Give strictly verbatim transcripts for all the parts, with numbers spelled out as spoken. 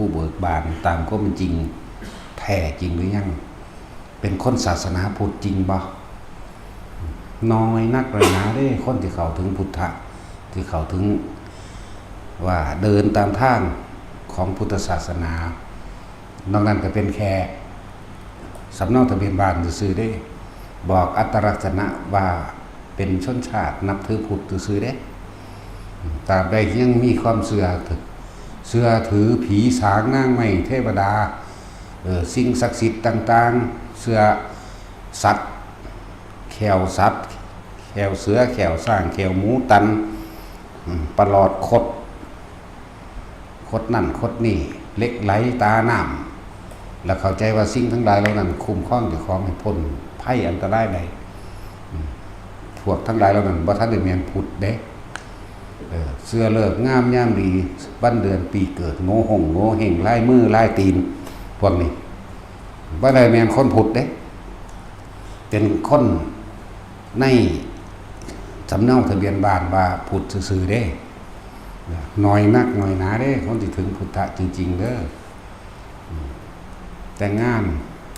ผู้เบิกบานตามความเป็นจริงแท้จริงหรือยัง เป็นคนศาสนาพุทธจริงบ่ น้อยนักน้อยหนาเด้ คนที่เข้าถึงพุทธะ ที่เข้าถึงว่าเดินตามทางของพุทธศาสนา นอกนั้นก็เป็นแค่สำเนาทะเบียนบ้านซื่อๆเด้ บอกอัตลักษณะว่าเป็นชนชาตินับถือพุทธซื่อๆเด้ ตราบใดที่ยังมีความเชื่อ เชื่อถือผีสางนางไม้เทวดา เอ่อ สิ่งศักดิ์สิทธิ์ต่างๆ เชื่อสัตว์ แข้วสัตว์ แข้วเสือ แข้วช้าง แข้วหมูตัน อืม ปลอดคด คดนั่นคดนี่ เหล็กไหลตาน้ำ และเข้าใจว่าสิ่งทั้งหลายเหล่านั้นคุ้มครองเจ้าของให้พ้นภัยอันตรายได้ อืม พวกทั้งหลายเหล่านั้นบ่ทันได้แม่นพุทธเด้ เออ เชื่อฤกษ์งามยามดี วันเดือนปีเกิด โงหงโงเฮง ลายมือลายตีน พวกนี้ บ่ได้แม่นคนพุทธเด้ เป็นคนในสำเนาทะเบียนบ้านว่าพุทธซื่อๆเด้ น้อยนักน้อยหนาเด้ คนที่ถึงพุทธะจริงๆเด้อ อืม แต่งงาน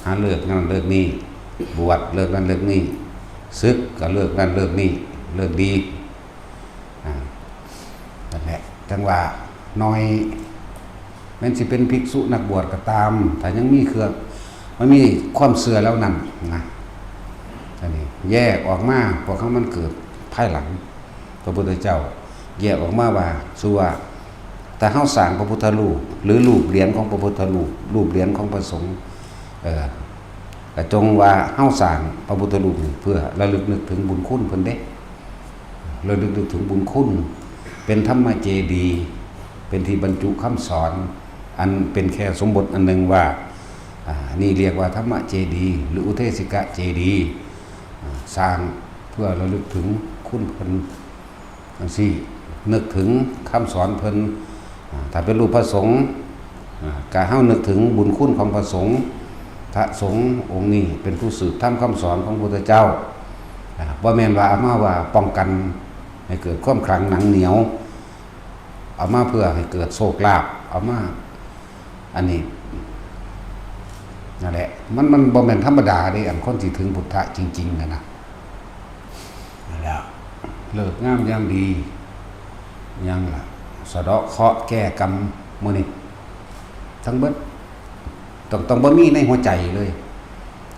หาฤกษ์นั่นฤกษ์นี้ บวชฤกษ์นั่นฤกษ์นี้ สึกก็ฤกษ์นั่นฤกษ์นี้ ฤกษ์ดี อ่า นั่นแหละ จั่งว่าน้อย แม้นสิเป็นภิกษุนักบวชก็ตาม ถ้ายังมีเครื่อง มันมีความเชื่อแล้วนั่นนะ อันนี้แยกออกมา พวกเขามันเกิดภายหลัง พระพุทธเจ้าแยกออกมาว่า ชื่อว่า ถ้าเฮาสร้างพระพุทธรูป หรือรูปเหรียญของพระพุทธรูป รูปเหรียญของพระสงฆ์ เอ่อ ก็จงว่าเฮาสร้างพระพุทธรูปนี่เพื่อระลึกนึกถึงบุญคุณเพิ่นเด้ ระลึกนึกถึงบุญคุณ เป็นธรรมเจดีย์ เป็นที่บรรจุคำสอน อันเป็นแค่สมบทอันหนึ่งว่า อ่า นี่เรียกว่าธรรมเจดีย์ หรืออุเทสิกะเจดีย์ อ่า สร้างเพื่อระลึกถึงคุณเพิ่น จั่งซี้ นึกถึงคำสอนเพิ่น อ่า ถ้าเป็นรูปพระสงฆ์ อ่า ก็เฮานึกถึงบุญคุณของพระสงฆ์ พระสงฆ์องค์นี้เป็นผู้สืบธรรมคำสอนของพระพุทธเจ้า อ่า บ่แม่นว่าเอามาว่าป้องกันให้เกิดความขลังหนังเหนียว เอามาเพื่อให้เกิดโชคลาภ เอามา อันนี้ นั่นแหละ มัน มันบ่แม่นธรรมดาเด้ อันคนสิถึงพุทธะจริงๆนะนะ นั่นแหละ ฤกษ์งามยามดี ยังล่ะ สะเดาะเคราะห์แก้กรรม มื้อนี้ ทั้งเบิด ต้อง ต้องบ่มีในหัวใจเลย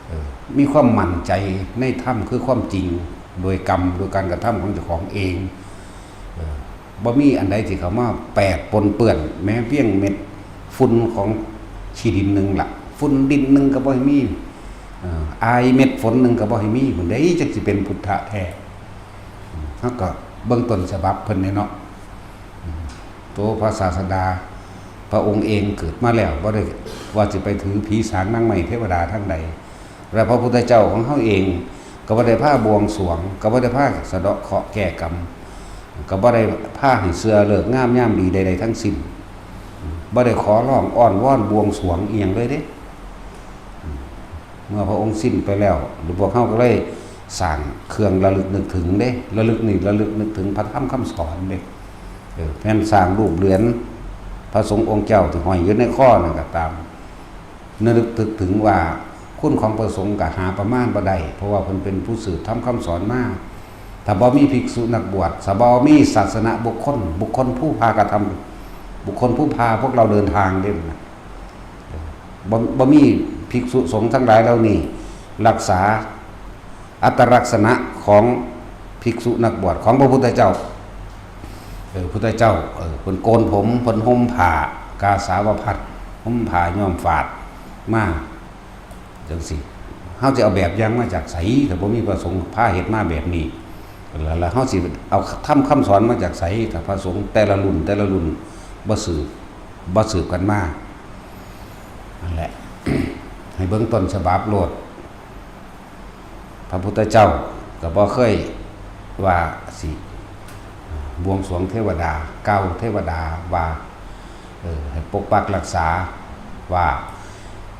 เออ มีความมั่นใจในธรรมคือความจริง โดยกรรม โดยการกระทำของเจ้าของเอง เออ บ่มีอันใดที่เข้ามาแปดปนเปื้อน แม้เพียงเม็ดฝุ่นของขี้ดินหนึ่งล่ะ ฝุ่นดินหนึ่งก็บ่ให้มี เอ่อ อายเม็ดฝนหนึ่งก็บ่ให้มี มันได้จักสิเป็นพุทธะแท้ เฮาก็เบิ่งต้นฉบับเพิ่นแหน่เนาะ ตัวพระศาสดา พระองค์เองเกิดมาแล้ว บ่ได้ว่าสิไปถือผีสางนางไม้เทวดาทางใด และพระพุทธเจ้าของเฮาเอง ก็บ่ได้พาบวงสรวง ก็บ่ได้พาสะเดาะเคราะห์แก้กรรม ก็บ่ได้พาให้เชื่อฤกษ์งามยามดีใดๆทั้งสิ้น บ่ได้ขอร้องอ้อนวอนบวงสรวงอีหยังเลยเด้ เมื่อพระองค์สิ้นไปแล้ว พวกเฮาก็เลยสร้างเครื่องระลึกนึกถึงเด้ ระลึกนี่ระลึกนึกถึงพระธรรมคำสอนเด้ เออ แม่นสร้างรูปเหรียญพระสงฆ์องค์เจ้าที่ห้อยอยู่ในคอนั่นก็ตาม ระลึกนึกถึงว่าคุณของพระสงฆ์ก็หาประมาณบ่ได้ เพราะว่าเพิ่นเป็นผู้สืบธรรมคำสอนมา ถ้าบ่มีภิกษุนักบวช ถ้าบ่มีศาสนบุคคล บุคคลผู้พากระทำ บุคคลผู้พาพวกเราเดินทางเด้นะ บ่ บ่มีภิกษุสงฆ์ทั้งหลายเหล่านี้ รักษาอัตลักษณะของภิกษุนักบวชของพระพุทธเจ้า เออ พุทธเจ้า เออ เพิ่นโกนผม เพิ่นห่มผ้ากาสาวพัสตร์ ห่มผ้าย้อมฝาดมา จั่งซี้ เฮาสิเอาแบบอย่างมาจากไส ถ้าบ่มีพระสงฆ์พาเฮ็ดมาแบบนี้ แล้ว แล้วเฮาสิเอาธรรมคำสอนมาจากไส ถ้าพระสงฆ์แต่ละรุ่น แต่ละรุ่นบ่สืบ บ่สืบกันมา นั่นแหละ ให้เบิ่งต้นฉบับโลด พระพุทธเจ้าก็บ่เคยว่าสิบวงสรวงเทวดา กล่าวเทวดาว่า เออ ให้ปกปักรักษา ว่า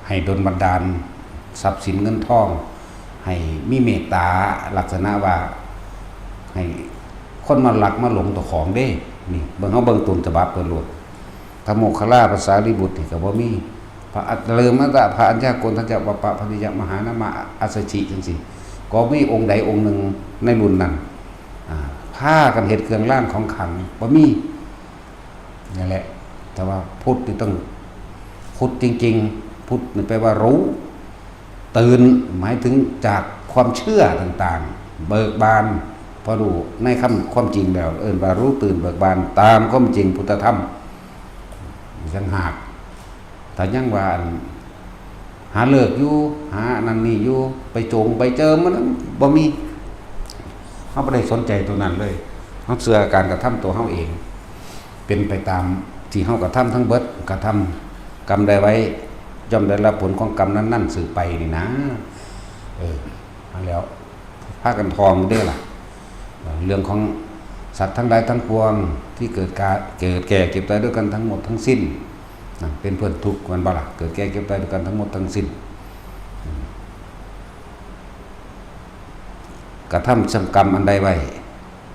ให้ดลบันดาลทรัพย์สินเงินทอง ให้มีเมตตาลักษณะว่า ให้คนมาลักมาหลงเจ้าของเด้ นี่ เบิ่ง เฮาเบิ่งต้นฉบับเพิ่นโลด พระโมคคัลลาภาษาลีบุตรนี่ก็บ่มี พระอัจฉริยมตะพระอัญญาโกณฑัญญะวัปปะพนิยะมหานามะอัสสชิจังซี่ ก็มีองค์ใดองค์หนึ่งในรุ่นนั้น อ่า พากันเฮ็ดเครื่องรางของขลังบ่มี นั่นแหละ แต่ว่าพุทธนี่ต้องพุทธจริงๆ พุทธนี่แปลว่ารู้ ตื่น หมายถึงจากความเชื่อต่างๆ เบิกบาน พอรู้ในคำความจริงแล้ว เอิ้นว่ารู้ตื่นเบิกบานตามความจริงพุทธธรรม จังหาก ถ้ายังว่าอัน หาเลิกอยู่ หานั่นนี่อยู่ ไปโจงไปเจิมมันบ่มี เฮาบ่ได้สนใจตัวนั้นเลย เฮาเชื่อการกระทำตัวเฮาเอง เป็นไปตามที่เฮากระทำทั้งเบิด กระทำกรรมใดไว้ ย่อมได้รับผลของกรรมนั้นๆ สืบไปนี่นะ เออ มาแล้ว พากันท่องอยู่เด้ล่ะ เรื่องของสัตว์ทั้งหลายทั้งปวงที่เกิดกา เกิดแก่เจ็บตายด้วยกันทั้งหมดทั้งสิ้น นะ เป็นเพื่อนทุกข์ แม่นบ่ล่ะ เกิดแก่เจ็บตายด้วยกันทั้งหมดทั้งสิ้น อืม กระทำสังกรรมอันใดไว้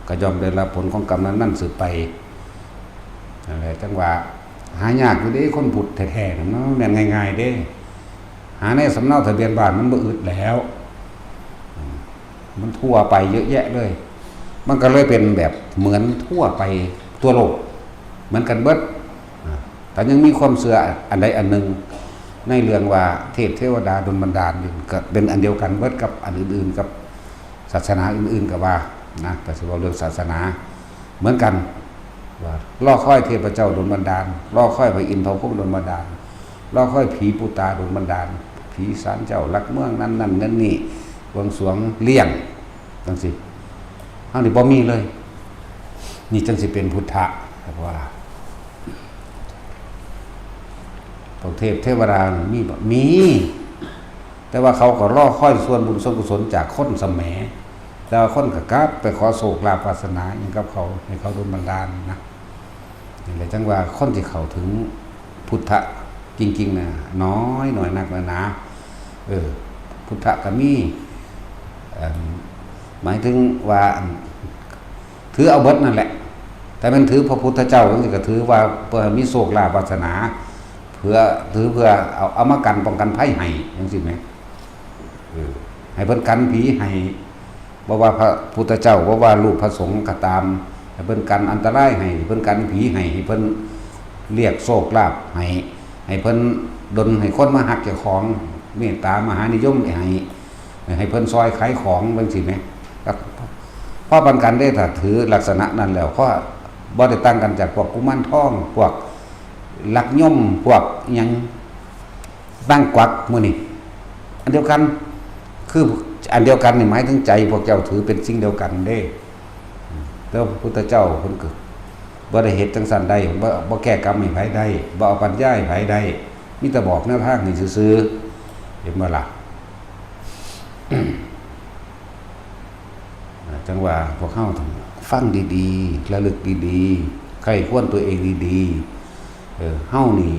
ก็ย่อมได้รับผลของกรรมนั้นๆ สืบไป นั่นแหละ จังว่าหายากอยู่เด้ คนพุทธแท้ๆ น่ะ มันบ่แม่นง่ายๆ เด้ หาในสำเนาทะเบียนบ้านมันบ่อึดแล้ว อืม มันทั่วไปเยอะแยะเลย มันก็เลยเป็นแบบเหมือนทั่วไปทั่วโลก เหมือนกันเบิด อ่า แต่ยังมีความเชื่ออันใดอันหนึ่ง ในเรื่องว่าเทพเทวดาดลบันดาลอยู่ ก็เป็นอันเดียวกันเบิดกับอันอื่นๆ กับศาสนาอื่นๆ ก็ว่านะ แต่สิเว้าเรื่องศาสนา เหมือนกัน ว่ารอคอยเทพเจ้าดลบันดาล รอคอยพระอินทร์พระพรหมดลบันดาล รอคอยผีปู่ตาดลบันดาล ผีศาลเจ้าหลักเมืองนั่นนั่นนั่นนี่ บวงสรวงเลี้ยง จังซี่ เฮานี่บ่มีเลย นี่จังสิเป็นพุทธะ เพราะว่า พวกเทพเทวดามีบ่ มี แต่ว่าเขาก็รอคอยส่วนบุญส่วนกุศลจากคนสะแหม แต่ว่าคนก็กลับไปขอโชคลาภวาสนาหยังกับเขา ให้เขาดลบันดาลนะ นี่แหละจังว่าคนที่เข้าถึงพุทธะจริงๆ น่ะ น้อย น้อยนักนะนะ เออ พุทธะก็มี เอิ่ม หมายถึงว่า ถือเอาเบิดนั่นแหละ แต่แม่นถือพระพุทธเจ้าจังซี่ก็ถือว่าเพื่อให้มีโชคลาภวาสนา เพื่อ ถือเพื่อเอา เอามากันป้องกันภัยให้จังซี่แหม เออ ให้เพิ่นกันผีให้ บ่ว่าพระพุทธเจ้า บ่ว่ารูปพระสงฆ์ก็ตาม ให้เพิ่นกันอันตรายให้ เพิ่นกันผีให้ ให้เพิ่นเรียกโชคลาภให้ ให้เพิ่นดลให้คนมาฮักเจ้าของ เมตตามหานิยมให้ ให้เพิ่นซอยขายของจังซี่แหม ก็พอปานกันเด้ ถ้าถือลักษณะนั้นแล้ว ก็บ่ได้ต่างกันจากพวกกุมารทอง พวกลักยม พวกอิหยัง นางกวักมื้อนี้ อันเดียวกัน คืออันเดียวกันนี่หมายถึงใจพวกเจ้าถือเป็นสิ่งเดียวกันเด้ แล้วพระพุทธเจ้าเพิ่นก็บ่ได้เฮ็ดจังซั่นได้ บ่ บ่แก้กรรมให้ไผได้ บ่เอาปัญญาให้ไผได้ มีแต่บอกแนวทางให้ซื่อๆ เห็นบ่ล่ะ จังว่าพวกเฮาต้องฟังดีๆ ระลึกดีๆ ใคร่ครวญตัวเองดีๆ เออ เฮานี่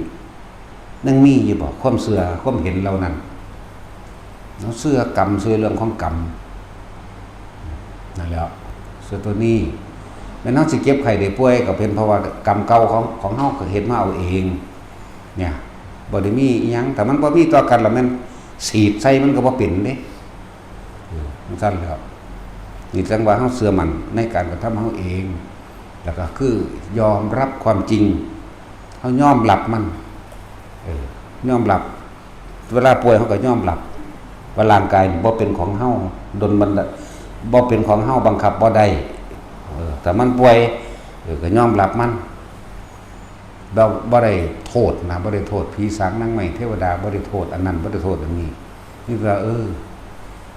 ยังมีอยู่บ่ ความเชื่อ ความเห็นเหล่านั้น เฮาเชื่อกรรม เชื่อเรื่องของกรรม นั่นแหละ เชื่อตัวนี้ แม่นเฮาสิเจ็บไข้ได้ป่วย ก็เป็นเพราะว่ากรรมเก่าของ ของเฮาก็เฮ็ดมาเอาเอง เนี่ย บ่ได้มีอิหยัง ถ้ามันบ่มีต่อกันแล้วแม่นฉีดใส่มันก็บ่เป็นเด้ เออ จังซั่นแหล้ว นี่จังว่าเฮาเชื่อมั่นในการกระทำเฮาเอง แล้วก็คือยอมรับความจริง เฮายอมรับมัน เออ ยอมรับ เวลาป่วยเฮาก็ยอมรับ ว่าร่างกายบ่เป็นของเฮา ดลบันดาล บ่เป็นของเฮา บังคับบ่ได้ เออ ถ้ามันป่วย เออ ก็ยอมรับมัน บ่ บ่ได้โทษนะ บ่ได้โทษผีสางนางไม้เทวดา บ่ได้โทษอันนั้น บ่ได้โทษอันนี้ นี่ว่า เออ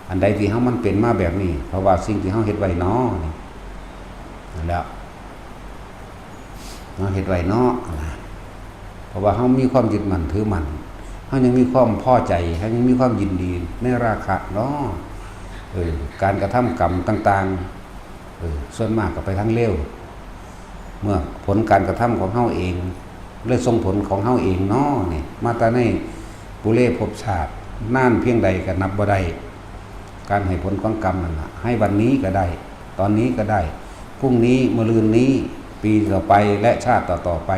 อันใดที่เฮามันเป็นมาแบบนี้ เพราะว่าสิ่งที่เฮาเฮ็ดไว้น้อนี่ นั่นแหละ เฮาเฮ็ดไว้น้อนะ เพราะว่าเฮามีความยึดมั่นถือมั่น เฮายังมีความพอใจ เฮายังมีความยินดีในราคะน้อ เออ การกระทำกรรมต่างๆ เออ ส่วนมากก็ไปทางเลว เมื่อผลการกระทำของเฮาเอง เลยส่งผลของเฮาเองน้อนี่ มาแต่ในปุเรภพชาติ นานเพียงใดก็นับบ่ได้ การให้ผลของกรรมนั่นล่ะ ให้วันนี้ก็ได้ ตอนนี้ก็ได้ พรุ่งนี้ มะรืนนี้ ปีต่อไป และชาติต่อๆ ไป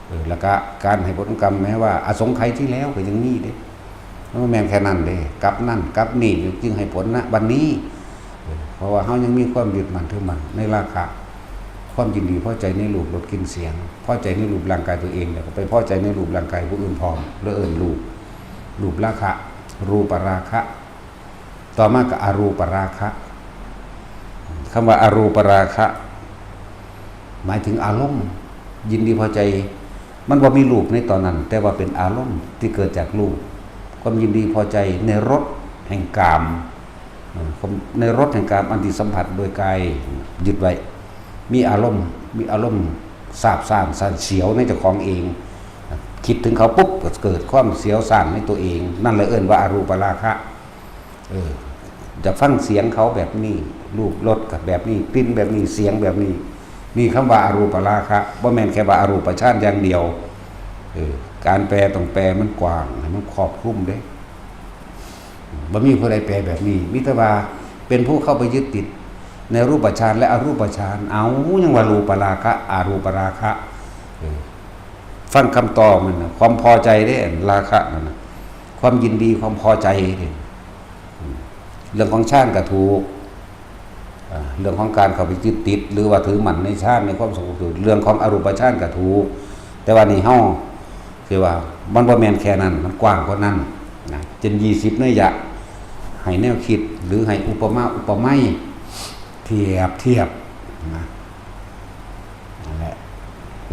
เออ แล้วก็การให้ผลของกรรมแม้ว่าอสงไขยที่แล้วก็ยังมีเด้ มันบ่แม่นแค่นั้นเด้ กับนั่นกับนี่อยู่จึงให้ผลนะวันนี้ เออ เพราะว่าเฮายังมีความยึดมั่นถือมั่นในราคะ ความยินดีพอใจในรูปรสกลิ่นเสียง พอใจในรูปร่างกายตัวเอง แล้วก็ไปพอใจในรูปร่างกายผู้อื่นพร้อม แล้วเอิ้นรูป รูปราคะ รูปราคะ ต่อมาก็อรูปราคะ คำว่าอรูปราคะ หมายถึงอารมณ์ ยินดีพอใจ มันบ่มีรูปในตอนนั้น แต่ว่าเป็นอารมณ์ที่เกิดจากรูป ความยินดีพอใจในรสแห่งกาม เอ่อ ในรสแห่งกามอันที่สัมผัสโดยกาย ยึดไว้ มีอารมณ์ มีอารมณ์ซาบซ่านสั่นเสียวในเจ้าของเอง คิดถึงเขาปุ๊บก็เกิดความเสียวซ่านในตัวเอง นั่นแหละเอิ้นว่าอรูปราคะ เออ จะฟังเสียงเขาแบบนี้ รูปรสก็แบบนี้ กลิ่นแบบนี้ เสียงแบบนี้ นี่คำว่าอรูปราคะ บ่แม่นแค่ว่าอรูปฌานอย่างเดียว เออ การแปลต้องแปลมันกว้าง ให้มันครอบคลุมเด้ บ่มีผู้ใดแปลแบบนี้ มีแต่ว่าเป็นผู้เข้าไปยึดติดในรูปฌานและอรูปฌาน เอา ยังว่ารูปราคะ อรูปราคะ เออ ฟังคำตอบมันนะ ความพอใจเด้ ราคะนั่นนะ ความยินดี ความพอใจเด้ อืม เรื่องของฌานก็ถูก อ่า เรื่องของการเข้าไปยึดติด หรือว่าถือมั่นในฌาน ในความสงบสุข เรื่องของอรูปฌานก็ถูก แต่ว่านี่เฮา คือว่ามันบ่แม่นแค่นั้น มันกว้างกว่านั้นนะ เช่น ยี่สิบนัยยะ ให้แนวคิด หรือให้อุปมาอุปไมย เทียบ เทียบนะ นั่นแหละ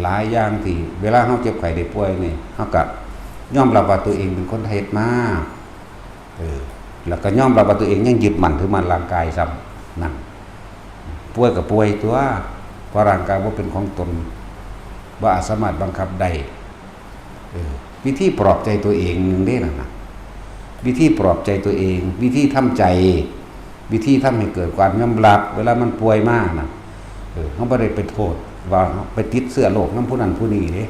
หลายอย่างที่เวลาเฮาเจ็บไข้ได้ป่วยนี่ เฮาก็ยอมรับว่าตัวเองเป็นคนเฮ็ดมา เออ แล้วก็ยอมรับว่าตัวเองยังยึดมั่นถือมั่นร่างกายซ้ำ นั่น ป่วยก็ป่วยตัว เพราะร่างกายบ่เป็นของตน บ่อาจสามารถบังคับได้ เออ วิธีปลอบใจตัวเองหนึ่งเด้นั่นนะ วิธีปลอบใจตัวเอง วิธีทำใจ วิธีทำให้เกิดความยอมรับ เวลามันป่วยมานะ เออ เฮาบ่ได้ไปโทษว่าไปติดเชื้อโรคนำผู้นั้นผู้นี้เด้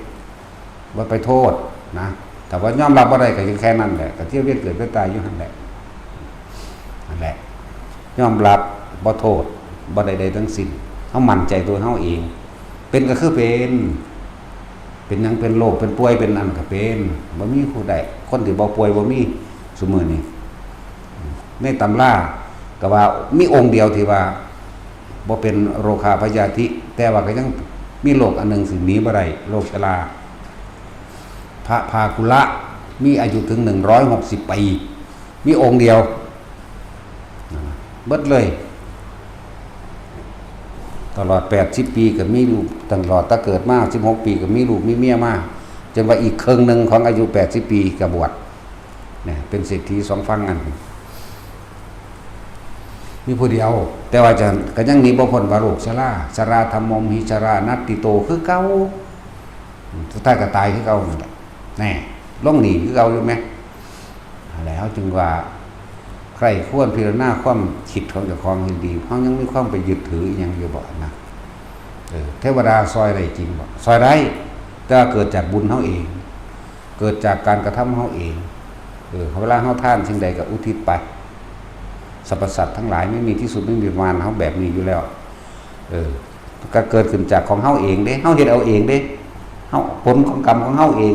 บ่ไปโทษนะ ถ้าว่ายอมรับบ่ได้ก็ยังแค่นั้นแหละ ก็เที่ยวเวียนเกิดเวียนตายอยู่หั่นแหละ นั่นแหละ ยอมรับ บ่โทษ บ่ใดๆทั้งสิ้น เฮามั่นใจตัวเฮาเอง เป็นก็คือเป็น เป็นหยังเป็นโรค เป็นป่วย เป็นอันก็เป็น บ่มีผู้ใด คนที่บ่ป่วยบ่มีซุมื้อนี้ ในตำราก็ว่ามีองค์เดียวที่ว่าบ่เป็นโรคาพยาธิ แต่ว่าก็ยังมีโรคอันหนึ่งซึ่งหนีบ่ได้ โรคชรา พระพาคุละ มีอายุถึงหนึ่งร้อยหกสิบปี มีองค์เดียว เบิดเลย ตลอดแปดสิบปีก็มีลูก ตลอดตั้งเกิดมาสิบหกปีก็มีลูกมีเมียมา จนว่าอีกครึ่งหนึ่งของอายุแปดสิบปีก็บวช เนี่ย เป็นเศรษฐีสองฝั่งอัน มีผู้เดียว แต่ว่าจะ ก็ยังหนีบ่พ้นว่าโรคชรา ชราธัมโมมหิชรานัตติโต คือเก่า สุดท้ายก็ตายคือเก่านั่นแหละ แน่ ลงหนี้คือเก่าอยู่ไหม แล้วจึงว่า ใคร่ครวญพิจารณาความคิดของเจ้าของให้ดี เฮายังมีความไปยึดถืออิหยังอยู่บ่นะ เออ เทวดาซอยได้จริงบ่ ซอยได้ แต่ว่าเกิดจากบุญเฮาเอง เกิดจากการกระทำเฮาเอง เออ เวลาเฮาทานสิ่งใดก็อุทิศไป สรรพสัตว์ทั้งหลายไม่มีที่สุดไม่มีประมาณ เฮาแบบนี้อยู่แล้ว เออ ก็เกิดขึ้นจากของเฮาเองเด้ เฮาเฮ็ดเอาเองเด้ เฮา ผลของกรรมของเฮาเอง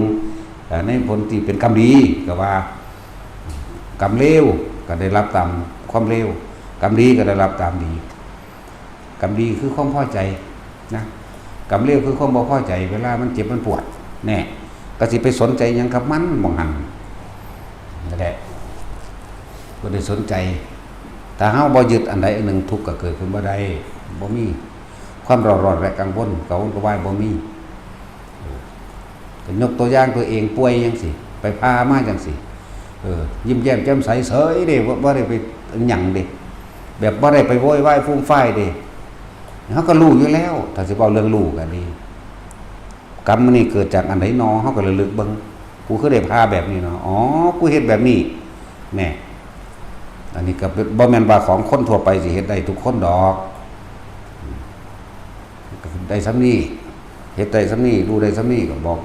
เอ่อ ในผลที่เป็นกรรมดีก็ว่า กรรมเลวก็ได้รับตามความเลว กรรมดีก็ได้รับตามดี กรรมดีคือความพอใจนะ กรรมเลวคือความบ่พอใจ เวลามันเจ็บมันปวด แน่ ก็สิไปสนใจหยังกับมัน หม่องหั่น นั่นแหละ บ่ได้สนใจ ถ้าเฮาบ่ยึดอันใดอันหนึ่ง ทุกข์ก็เกิดขึ้นบ่ได้ บ่มี ความเร่าร้อนและกังวล กังวลกระวายบ่มี เออ ก็ยกตัวอย่างตัวเองป่วยจังซี้ ไปผ่ามาจังซี้ เออ ยิ้มแย้มแจ่มใสเฉยเด้ บ่ บ่ได้ไปหยังเด้ แบบบ่ได้ไปโวยวายฟูมฟายเด้ เฮาก็รู้อยู่แล้ว ถ้าสิเว้าเรื่องรู้ก็ดี กรรมนี่เกิดจากอันใดนอ เฮาก็ระลึกเบิ่ง กูคือได้ผ่าแบบนี้เนาะ อ๋อ กูเฮ็ดแบบนี้ แน่ อันนี้ก็บ่แม่นว่าของคนทั่วไปสิเฮ็ดได้ทุกคนดอก ได้ส่ำนี้ เฮ็ดได้ส่ำนี้ รู้ได้ส่ำนี้ ก็บอก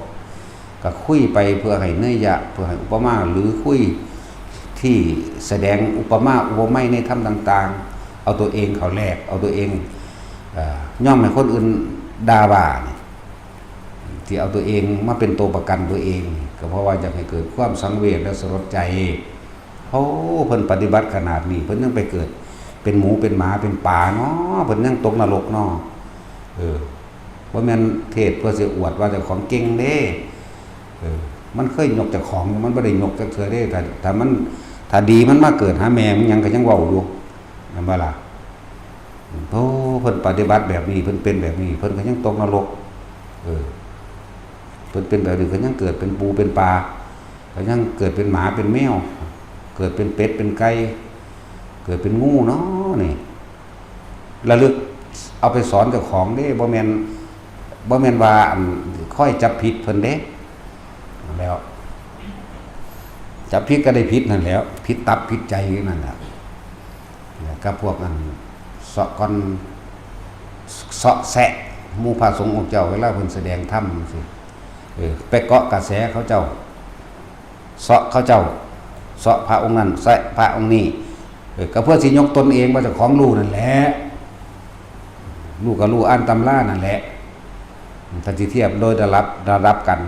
ก็คุยไปเพื่อให้นัยยะ เพื่อให้อุปมา หรือคุยที่แสดงอุปมาอุปไมยในธรรมต่างๆ เอาตัวเองเข้าแลก เอาตัวเอง เอ่อ ยอมให้คนอื่นด่าว่านี่ ที่เอาตัวเองมาเป็นตัวประกันตัวเอง ก็เพราะว่าอยากให้เกิดความสังเวชและสลดใจ โอ้ เพิ่นปฏิบัติขนาดนี้ เพิ่นยังไปเกิดเป็นหมูเป็นหมาเป็นปลาเนาะ เพิ่นยังตกนรกเนาะ เออ บ่แม่นเทศน์เพื่อสิอวดว่าเจ้าของเก่งเด้ เออ มันเคยยกเจ้าของ มันบ่ได้ยกจักเทื่อเด้ ถ้า ถ้ามัน ถ้าดีมันมาเกิดหาแม่มันหยังก็ยังเว้าอยู่ แม่นบ่ล่ะ? โอ้ เพิ่นปฏิบัติแบบนี้ เพิ่นเป็นแบบนี้ เพิ่นก็ยังตกนรก เออ เพิ่นเป็นแบบนี้ก็ยังเกิดเป็นปูเป็นปลา ก็ยังเกิดเป็นหมาเป็นแมว เกิดเป็นเป็ดเป็นไก่ เกิดเป็นงูเนาะนี่ ระลึกเอาไปสอนเจ้าของเด้ บ่แม่น บ่แม่นว่าอันคอยจับผิดเพิ่นเด้ แล้ว จับผิดก็ได้ผิดนั่นแหล้ว ผิดตับผิดใจอยู่นั่นแหละ แล้วก็พวกอันเซาะก้อน เซาะแซะหมู่พระสงฆ์องค์เจ้า เวลาเพิ่นแสดงธรรมจังซี้ เออ ไปเกาะกระแสเขาเจ้า เซาะเขาเจ้า เซาะพระองค์นั้น แซะพระองค์นี้ เออ ก็เพื่อสิยกตนเองว่าเจ้าของรู้นั่นแหละ รู้ก็รู้อ่านตำรานั่นแหละ ถ้าสิเทียบโดยระดับ ระดับกัน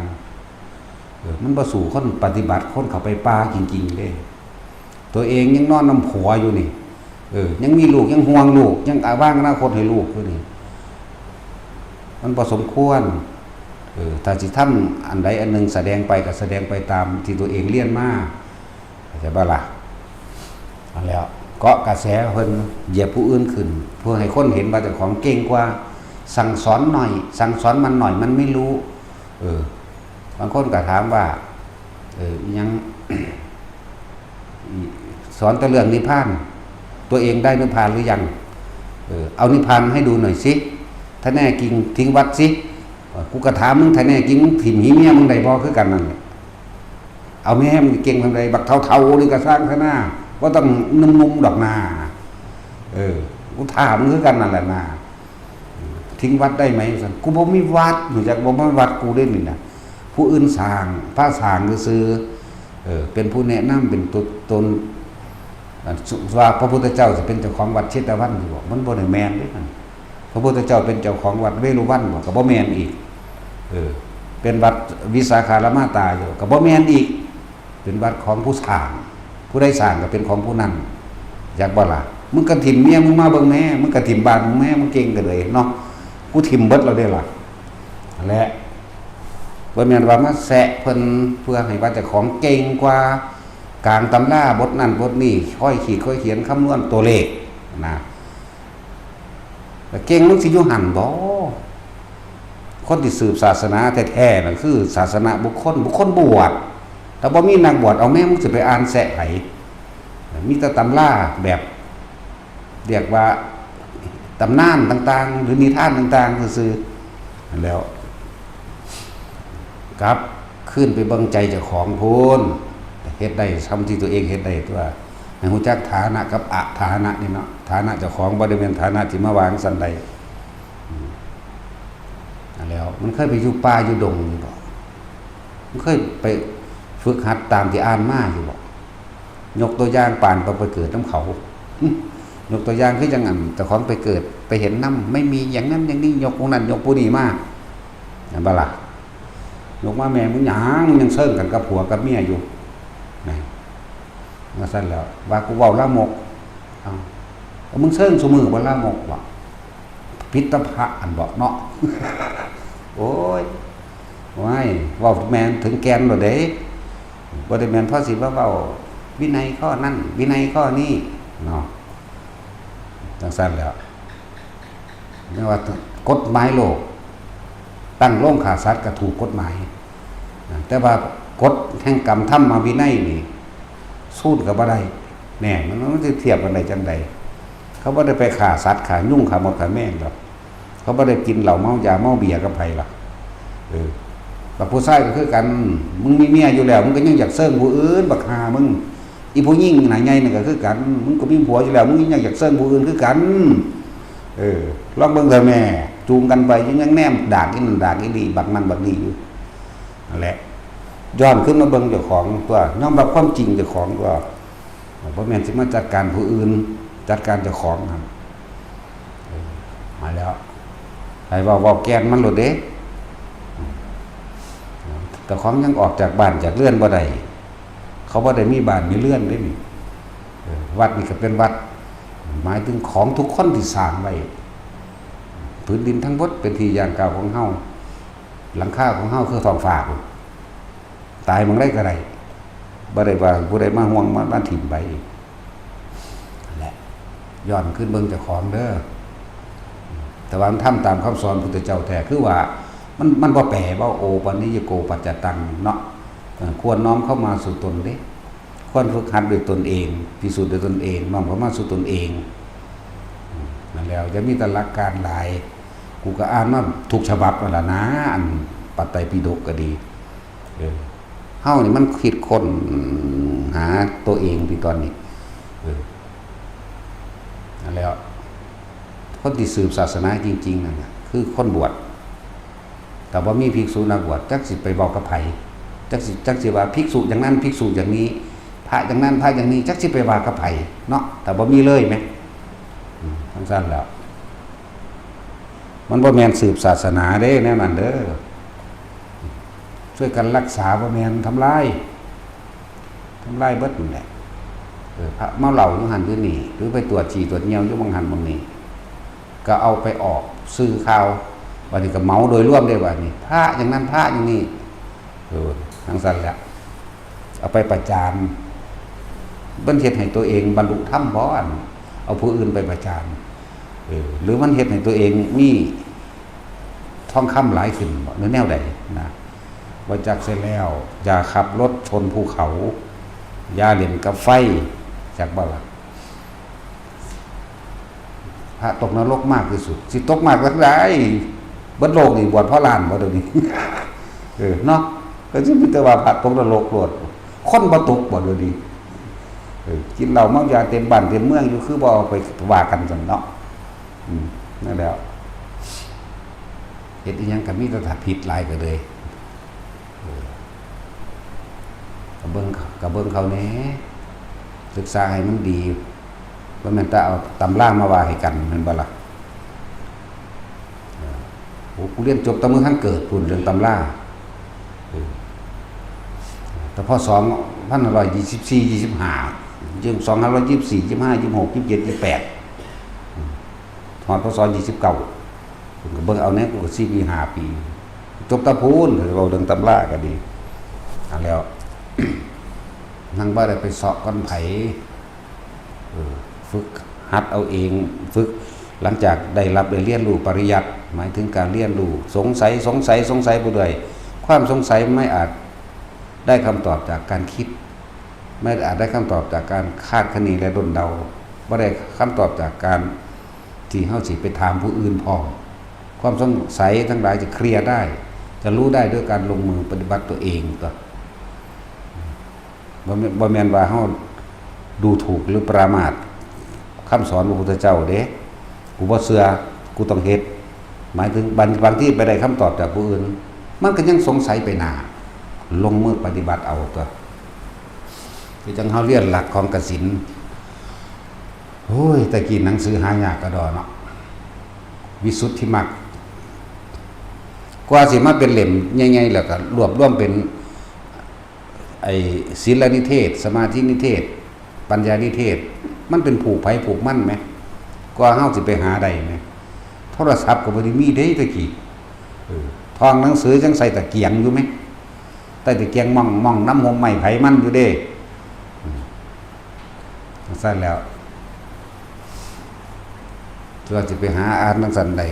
เออ มันบ่สู้คนปฏิบัติ คนเข้าไปป่าจริงๆเด้ ตัวเองยังนอนนำผัวอยู่นี่ เออ ยังมีลูก ยังห่วงลูก ยังวางอนาคตให้ลูกอยู่นี่ มันบ่สมควร เออ ถ้าสิทำอันใดอันหนึ่งแสดงไปก็แสดงไปตามที่ตัวเองเรียนมา เข้าใจบ่ล่ะ? นั่นแหล้ว เกาะกระแสเพิ่น เหยียบผู้อื่นขึ้น เพื่อให้คนเห็นว่าเจ้าของเก่งกว่า สั่งสอนหน่อย สั่งสอนมันหน่อย มันไม่รู้ เออ บางคนก็ถามว่า เออ อิหยัง สอนแต่เรื่องนิพพาน ตัวเองได้นิพพานหรือยัง? เออ เอานิพพานให้ดูหน่อยสิ ถ้าแน่จริงทิ้งวัดสิ กูก็ถามมึง ถ้าแน่จริงมึงถิ่มหีเมียมึงได้บ่ คือกันนั่นแหละ เอาแม่มึงเก่งทำได บักเฒ่าๆนี่ก็สร้างซะหน้า บ่ต้องหนุ่มๆดอกนา เออ กูถามคือกันนั่นแหละนา ทิ้งวัดได้ไหม ซั่น กูบ่มีวัด รู้จักบ่ บ่มีวัดกูเด้นี่นะ ผู้อื่นสร้าง พระสร้างซื่อๆ เออ เป็นผู้แนะนำ เป็นตัวตน อันว่าพระพุทธเจ้าสิเป็นเจ้าของวัดเชตวันอยู่บ่ มันบ่ได้แม่นเด้นั่น พระพุทธเจ้าเป็นเจ้าของวัดเวฬุวันบ่ ก็บ่แม่นอีก เออ เป็นวัดวิสาขารมาตาอยู่ ก็บ่แม่นอีก เป็นวัดของผู้สร้าง ผู้ใดสร้างก็เป็นของผู้นั้น จักบ่ล่ะ? มึงก็ถิ่มเมียมึงมาเบิ่งแม่ มึงก็ถิ่มบ้านมึงแม่ มึงเก่งก็เลยเนาะ กูถิ่มเบิดแล้วเด้ล่ะ และบ่แม่นว่ามาแซะเพิ่นเพื่อให้ว่าเจ้าของเก่งกว่า กลางตำราบทนั้นบทนี้ ค่อยขีดค่อยเขียนคำนวณตัวเลขนะ แล้วเก่งมันสิอยู่หั่นบ่? คนที่สืบศาสนาแท้ๆนั่นคือศาสนบุคคล บุคคลบวช ถ้าบ่มีนักบวช เอาแม่มึงสิไปอ่านแซะไผ? มีแต่ตำราแบบ เรียกว่าตำนานต่างๆ หรือนิทานต่างๆซื่อๆ แล้ว กลับคืนไปเบิ่งใจเจ้าของพู้น เฮ็ดได้ส่ำที่ตัวเองเฮ็ดได้ตั๊ว ให้รู้จักฐานะกับอฐานะนี่เนาะ ฐานะเจ้าของบ่ได้แม่นฐานะที่มาวางซั่นใด อืม นั่นแหล้ว มันเคยไปอยู่ป่าอยู่ดงอยู่บ่? มันเคยไปฝึกหัดตามที่อ่านมาอยู่บ่? ยกตัวอย่างปานต้องไปเกิดนำเขา ยกตัวอย่างคือจั่งอันเจ้าของไปเกิด ไปเห็นนำ ไม่มีอย่างนั้นอย่างนี้ ยกผู้นั้นยกผู้นี้มา แม่นบ่ล่ะ? ยกมาแม่มึงหยัง ยังเซิงกันกับผัวกับเมียอยู่ นะ ว่าซั่นแล้ว ว่ากูเว้าลามก เอ้า แล้วมึงเซิงซุมื้อบ่ลามกบ่? ผิดแต่พระอันบอกเนาะ โอ้ย ว้าย เว้าแม่นถึงแก่นโลดเด้ บ่ได้แม่นพอสิมาเว้าวินัยข้อนั้น วินัยข้อนี้ เนาะ จั่งซั่นแหล้ว เรียกว่ากฎหมายโลก ตั้งโรงฆ่าสัตว์ก็ถูกกฎหมาย แต่ว่ากฎแห่งกรรมธรรมวินัยนี่ สู้ก็บ่ได้ แน่ มัน มันสิเทียบกันได้จั่งใด เขาบ่ได้ไปฆ่าสัตว์ ฆ่ายุง ฆ่ามด ฆ่าแมงดอก เขาบ่ได้กินเหล้าเมายาเมาเบียร์กับไผล่ะ เออ บักผู้ชายก็คือกัน มึงมีเมียอยู่แล้ว มึงก็ยังอยากเซิงผู้อื่น บักห่ามึง อีผู้หญิงหน้าใหญ่นั่นก็คือกัน มึงก็มีผัวอยู่แล้ว มึงยังอยากเซิงผู้อื่นคือกัน เออ ลองเบิ่งเถอะแม่ จูงกันไป ยัง ยังแนมดากอีนั่นดากอีนี่ บักนั่นบักนี่อยู่ นั่นแหละ ย้อนขึ้นมาเบิ่งเจ้าของตั๊ว ยอมรับความจริงเจ้าของตั๊ว บ่แม่นสิมาจัดการผู้อื่น จัดการเจ้าของหั่น เออ มาแล้ว ให้เว้า เว้าแก่นมันโลดเด้ อืม เจ้าของยังออกจากบ้านจากเรือนบ่ได้ เขาบ่ได้มีบ้านมีเรือนเด้นี่ เออ วัดนี่ก็เป็นวัด หมายถึงของทุกคนที่สร้างไว้ พื้นดินทั้งหมดเป็นที่ย่างก้าวของเฮา หลังคาของเฮาคือท้องฟ้าพุ้น ตายหม่องใดก็ได้ บ่ได้ว่าผู้ใดมาห่วงมา มาถิ่มไว้ นั่นแหละ ย้อนคืนเบิ่งเจ้าของเด้อ แต่ว่ามันทำตามคำสอนพุทธเจ้าแท้ คือว่ามัน มันบ่แปลว่า โอปัญญิโก ปัจจตัง เนาะ เออ ควรน้อมเข้ามาสู่ตนเด้ ควรฝึกหัดด้วยตนเอง พิสูจน์ด้วยตนเอง น้อมเข้ามาสู่ตนเอง อืม นั่นแล้ว อย่ามีแต่หลักการหลาย กูก็อ่านมาทุกฉบับนั่นล่ะนะ อันปัตไตรปิฎกก็ดี เออ เฮานี่มันคิดค้นหาตัวเองที่ตอนนี้ เออ นั่นแล้ว คนที่สืบศาสนาจริงๆ นั่นน่ะ คือคนบวช แต่ว่ามีภิกษุนักบวช จักสิไปเว้ากับไผ จักสิ จักสิว่าภิกษุอย่างนั้น ภิกษุอย่างนี้ พระอย่างนั้น พระอย่างนี้ จักสิไปว่ากับไผเนาะ แต่บ่มีเลยแหม อืม จั่งซั้นแล้ว มันบ่แม่นสืบศาสนาเด้ แนวนั้นเด้อ ช่วยกันรักษา บ่แม่นทำลาย ทำลายเบิดนั่นแหละ เออ พระเมาเหล้าอยู่หั่นอยู่นี่ หรือไปตรวจฉี่ตรวจเยี่ยวอยู่หม่องหั่นหม่องนี่ ก็เอาไปออกสื่อข่าว บัดนี้ก็เหมาโดยรวมเด้ บัดนี้ พระอย่างนั้น พระอย่างนี้ เออ จั่งซั้นแหละ เอาไปประจาน มันเฮ็ดให้ตัวเองบรรลุธรรมบ่ อัน เอาผู้อื่นไปประจาน เออ หรือมันเฮ็ดให้ตัวเองมีทองคำหลายขึ้นบ่ หรือแนวใดนะ บ่จักเสียแล้ว อย่าขับรถชนภูเขา อย่าเล่นกับไฟ จักบ่ล่ะ พระตกนรกมากที่สุด สิตกมากจั่งใด เบิดโลกนี่บวชพอล้านบ่เดี๋ยวนี้ เออ เนาะ ก็สิมีแต่ว่าพระตกนรกโลด คนบ่ตกบ่เดี๋ยวนี้ เออ กินเหล้าเมายาเต็มบ้านเต็มเมืองอยู่ คือบ่เอาไปว่ากันซั่นเนาะ อืม นั่นแหละ เฮ็ดอีหยังก็มีแต่ถ้าผิดหลายก็เลย เออ ก็เบิ่ง ก็เบิ่งเขาแหน่ ศึกษาให้มันดี บ่แม่นแต่เอาตำรามาว่าให้กัน แม่นบ่ล่ะ เออ โอ้ กูเรียนจบแต่มื้อทันเกิดพู้น เรื่องตำรา เออ แต่พอ สองพันห้าร้อยยี่สิบสี่ ยี่สิบห้า ยี่สิบ สองพันห้าร้อยยี่สิบสี่ ยี่สิบห้า ยี่สิบหก ยี่สิบเจ็ด ยี่สิบแปด อืม ฮอด พ.ศ. ยี่สิบเก้า เพิ่นก็เบิ่งเอาแหน่ กูก็สี่ปี ห้าปี จบแต่พู้น เว้าเรื่องตำราก็ดี อันแล้ว นั่งบ่ได้ไปเซาะก้อนไผ เออ ฝึกหัดเอาเอง ฝึก หลังจากได้รับได้เรียนรู้ปริยัติ หมายถึงการเรียนรู้ สงสัย สงสัย สงสัยไปเรื่อย ความสงสัยไม่อาจได้คำตอบจากการคิด ไม่อาจได้คำตอบจากการคาดคะเนและด้นเดา บ่ได้คำตอบจากการที่เฮาสิไปถามผู้อื่นพร้อม ความสงสัยทั้งหลายจะเคลียร์ได้ จะรู้ได้ด้วยการลงมือปฏิบัติตัวเองตั๊ว บ่แม่น บ่แม่นว่าเฮาดูถูกหรือประมาทคำสอนพระพุทธเจ้าเด้ กูบ่เชื่อ กูต้องเฮ็ด หมายถึงบาง บางทีไปได้คำตอบจากผู้อื่น มันก็ยังสงสัยไปหน้า ลงมือปฏิบัติเอาตั๊ว คือจั่งเฮาเรียนหลักของกสิณ โอ้ย แต่กี้หนังสือหายากกะดอเนาะ วิสุทธิมรรค กว่าสิมาเป็นเล่มใหญ่ๆ แล้วก็รวบรวมเป็น ไอ้ศีลนิเทศ สมาธินิเทศ ปัญญานิเทศ มันเป็นผูกไผผูกมันแหม กว่าเฮาสิไปหาได้แหม โทรศัพท์ก็บ่ได้มีเด้แต่กี้ เออ ท่องหนังสือจั่งใส่ตะเกียงอยู่แหม ใส่ตะเกียงม่องๆ นำห่มไม้ไผมันอยู่เด้ อืม จั่งซั้นแล้ว เพื่อสิไปหาอ่านจั่งซั้นได้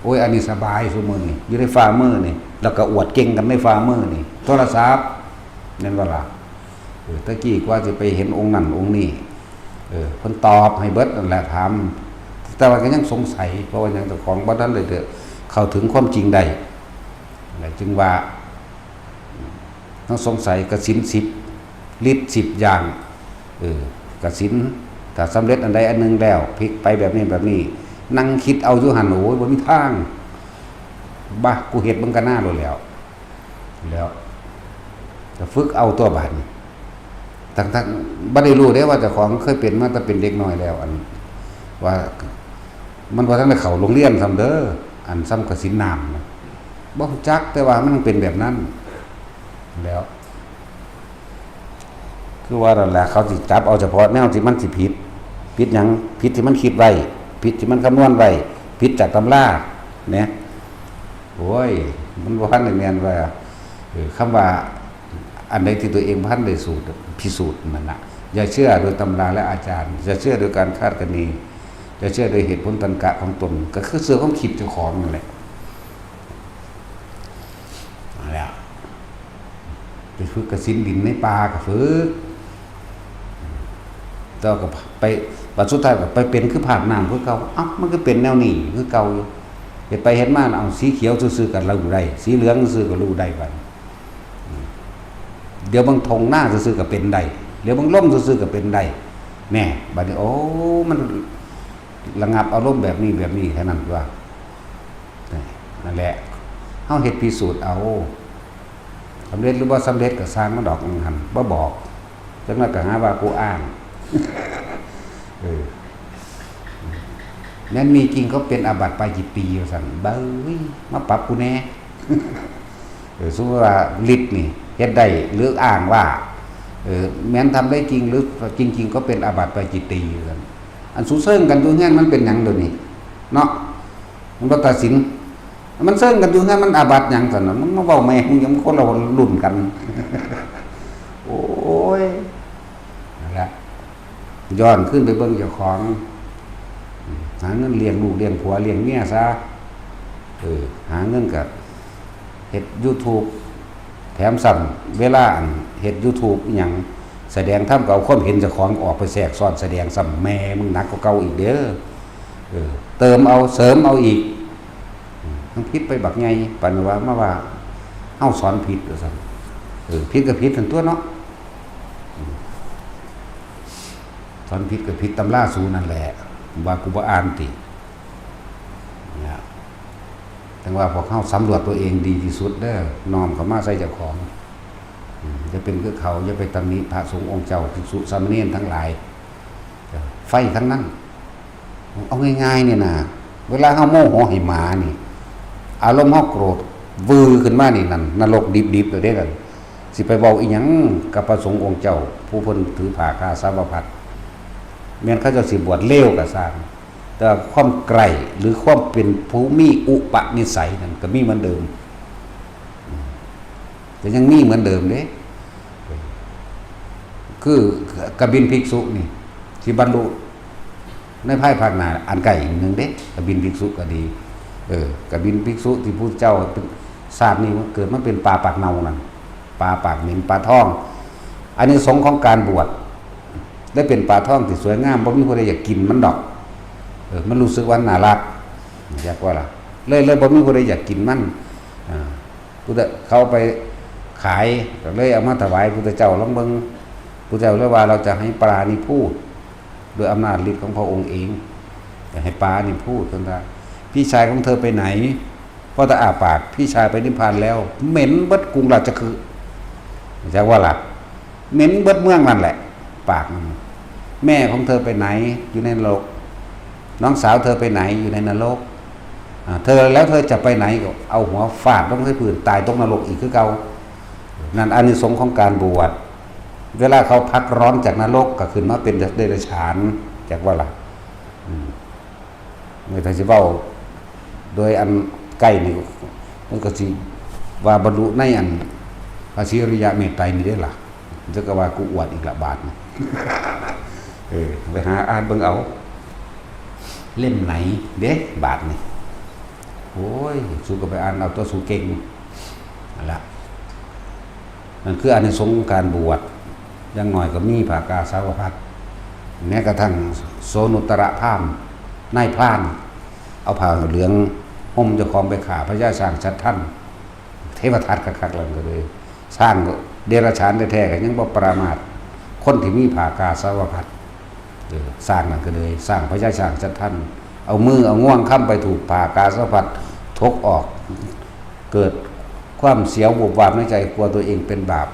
โอ้ย อันนี้สบายซุมื้อนี่ อยู่ในฝ่ามือนี่ แล้วก็อวดเก่งกันในฝ่ามือนี่ โทรศัพท์ แม่นบ่ล่ะ เออ แต่กี้กว่าสิไปเห็นองค์นั่นองค์นี้ เออ เพิ่นตอบให้เบิดนั่นแหละ ถาม แต่ว่าก็ยังสงสัย เพราะว่ายังเจ้าของบ่ทันได้เข้าถึงความจริงได้ นั่นแหละ จึงว่า ทั้งสงสัยกสิณสิบ ฤทธิ์สิบอย่าง เออ กสิณ ถ้าสำเร็จอันใดอันหนึ่งแล้ว พลิกไปแบบนี้แบบนี้ นั่งคิดเอาอยู่หั่น โอ้ย บ่มีทาง บ่ะ กูเฮ็ดเบิ่งกะหน้าโลดแล้ว แล้ว ก็ฝึกเอาตั๊วบาดนี้ ทั้งๆ บ่ได้รู้เด้ว่าเจ้าของเคยเป็นมาแต่เป็นเด็กน้อยแล้ว อัน ว่า มันบ่ทันได้เข้าโรงเรียนซ้ำเด้อ อันซ้ำกสิณน้ำนะ บ่รู้จัก แต่ว่ามันเป็นแบบนั้น แล้ว คือว่านั่นแหละ เขาสิจับเอาเฉพาะแนวที่มันสิผิด ผิดหยัง ผิดที่มันคิดไว้ ผิดที่มันคำนวณไว้ ผิดจากตำราเนี่ย โอ้ย มันบ่ทันได้แม่นว่า เออ คำว่า อันใดที่ตัวเองบ่ทันได้สูตร พิสูจน์นั่นน่ะ อย่าเชื่อโดยตำราและอาจารย์ อย่าเชื่อโดยการคาดคะเน อย่าเชื่อโดยเหตุผลตรรกะของตน ก็คือเชื่อความคิดเจ้าของนั่นแหละ นั่นแหละ ไปฝึกกสิณดินในป่าก็ฝึก แต่ว่าก็ไป บัดสุดท้ายก็ไปเป็นคือภาคน้ำคือเก่า เอ้า มันก็เป็นแนวนี้คือเก่าอยู่ เฮ็ดไปเฮ็ดมา เอาสีเขียวซื่อๆก็รู้ได้ สีเหลืองซื่อๆก็รู้ได้บัดนี้ เดี๋ยวเบิ่งท่งนาซื่อๆก็เป็นได้ เดี๋ยวเบิ่งลมซื่อๆก็เป็นได้ แน่ บัดนี้ โอ้ มันระงับอารมณ์แบบนี้แบบนี้แค่นั้นตัว นั่นแหละ เฮาเฮ็ดพิสูจน์เอา สำเร็จหรือบ่สำเร็จก็ซ่างมันดอก หั่นบ่บอก จักหน่อยก็หาว่ากูอ้าง เออ แม้นมีจริงก็เป็นอาบัติปาจิตตีย์ ว่าซั่น เบ้ย มาปรับกูแน่ เออ สมมุติว่าฤทธิ์นี่เฮ็ดได้ หรืออ้างว่า เออ แม้นทำได้จริง หรือจริงๆก็เป็นอาบัติปาจิตตีย์ ว่าซั่น อันสูเซิงกันอยู่เฮือนมันเป็นหยังเดี๋ยวนี้ เนาะ มันบ่ตัดสิน มันเซิงกันอยู่เฮือนมันอาบัติหยังซั่นน่ะ มันมาเว้าแม่ง มึงยังคนละรุ่นกัน โอ้ย นั่นแหละ ย้อนขึ้นไปเบิ่งเจ้าของ หาเงินเลี้ยงลูกเลี้ยงผัวเลี้ยงเมียซะ เออ หาเงินก็เฮ็ด YouTube แถมซ้ำเวลาอันเฮ็ด YouTube อิหยัง แสดงธรรมก็เอาความเห็นเจ้าของออกไปแทรกซ้อนแสดงซ้ำ แม่มึงหนักกว่าเก่าอีกเด้อ เออ เติมเอาเสริมเอาอีก อืม ทั้งผิดไปบักใหญ่ ปานว่ามาว่าเฮาสอนผิดว่าซั่น เออ ผิดก็ผิดซั่นตัวเนาะ อืม สอนผิดก็ผิดตำราสูนั่นแหละ ว่ากูบ่อ่านติ เนี่ย แต่ว่าพวกเฮาสำรวจตัวเองดีที่สุดเด้อ น้อมเข้ามาใส่เจ้าของ อืม อย่าเป็นคือเขา อย่าไปตำหนิพระสงฆ์องค์เจ้า ภิกษุสามเณรทั้งหลาย ไฟทั้งนั้น เอาง่ายๆเนี่ยนะ เวลาเฮาโมโหให้หมานี่ อารมณ์เฮาโกรธวือขึ้นมานี่นั่น นรกดิบๆเลยเด้นั่น สิไปเว้าอีหยังกับพระสงฆ์องค์เจ้า ผู้เพิ่นถือผ้ากาสาวพัสตร์ แม่นเขาเจ้าสิบวชเลวก็ซ่าง แต่ความใคร่หรือความเป็นผู้มีอุปนิสัยนั่นก็มีเหมือนเดิม อืม ก็ยังมีเหมือนเดิมเด้ คือกบินภิกษุนี่ ที่บรรลุในภายภาคหน้าอันใกล้อีกหนึ่งเด้ กบินภิกษุก็ดี เออ กบินภิกษุที่พุทธเจ้าเป็น ชาตินี้เกิดมาเป็นปลาปากเน่านั่น ปลาปากเหม็น ปลาทอง อานิสงส์ของการบวช ได้เป็นปลาทองที่สวยงาม บ่มีผู้ใดอยากกินมันดอก เออ มันรู้สึกว่าน่ารัก อยากว่าล่ะ เลย เลยบ่มีผู้ใดอยากกินมัน อ่า พุทธ เขาไปขาย ก็เลยเอามาถวายพุทธเจ้าลองเบิ่ง พุทธเจ้าเลยว่า เราจะให้ปลานี่พูด ด้วยอำนาจฤทธิ์ของพระองค์เอง จะให้ปลานี่พูด เพิ่นว่า พี่ชายของเธอไปไหน เพราะถ้าอ้าปาก พี่ชายไปนิพพานแล้ว เหม็นเบิดกรุงราชคฤห์ จักว่าล่ะ เหม็นเบิดเมืองนั่นแหละ ปากมัน แม่ของเธอไปไหน อยู่ในนรก น้องสาวเธอไปไหน อยู่ในนรก อ่า เธอ แล้วเธอจะไปไหน ก็เอาหัวฟาดลงใส่พื้น ตายตกนรกอีกคือเก่า นั่นอานิสงส์ของการบวช เวลาเขาพักร้อนจากนรกก็ขึ้นมาเป็นเดรัจฉาน จักว่าล่ะ อืม เมื่อถ้าสิเว้าโดยอันใกล้นี่ มันก็สิว่าบรรลุในอันพระศรีอริยะเมตไตรยนี่เด้ล่ะ จักว่ากูอวดอีกละบาดนี่ เออ ไปหาอ่านเบิ่งเอา เล่มไหนเด้ บาดนี่ โอ้ย สูก็ไปอ่านเอาตัวสูเก่ง นั่นล่ะ นั่นคืออานิสงส์ของการบวช อย่างน้อยก็มีผ้ากาสาวพัสตร์ แม้กระทั่งโสนุตระพราหมณ์ นายพราน เอาผ้าเหลืองห่มเจ้าของไปฆ่าพญาช้างชัดทัน เทวทัตคักๆ แล้วก็เลย ช้างก็เดรัจฉานแท้ๆ ก็ยังบ่ประมาท คนที่มีผ้ากาสาวพัสตร์ เออ ช้างนั่นก็เลย ช้างพญาช้างชัดทัน เอามือเอางวงค้ำไปถูกผ้ากาสาวพัสตร์ ถกออก เกิดความเสียววูบวาบในใจ กลัวตัวเองเป็นบาป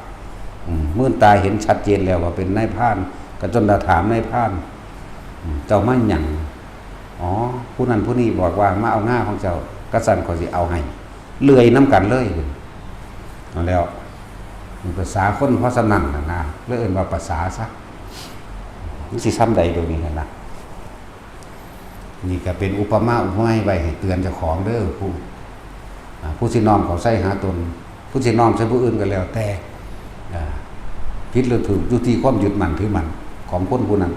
อืม มื่นตาเห็นชัดเจนแล้วว่าเป็นนายพราน ก็จนได้ถามนายพราน อืม เจ้ามาหยัง อ๋อ ผู้นั้นผู้นี้บอกว่ามาเอาง่าของเจ้า กะซั้นข้อยสิเอาให้ เลื่อยนำกันเลย เอาแล้ว ภาษาคนพอส่ำนั้นน่ะนะ เลยเอิ้นว่าภาษาซะ มันสิส่ำใดเดี๋ยวนี้หั่นนะ นี่ก็เป็นอุปมาอุปไมยไว้ให้เตือนเจ้าของเด้อ ผู้ อ่า ผู้สิน้อมเข้าใส่หาตน ผู้สิน้อมใส่ผู้อื่นก็แล้วแต่ อ่า ผิดหรือถูกอยู่ที่ความยึดมั่นถือมั่นของคนผู้นั้น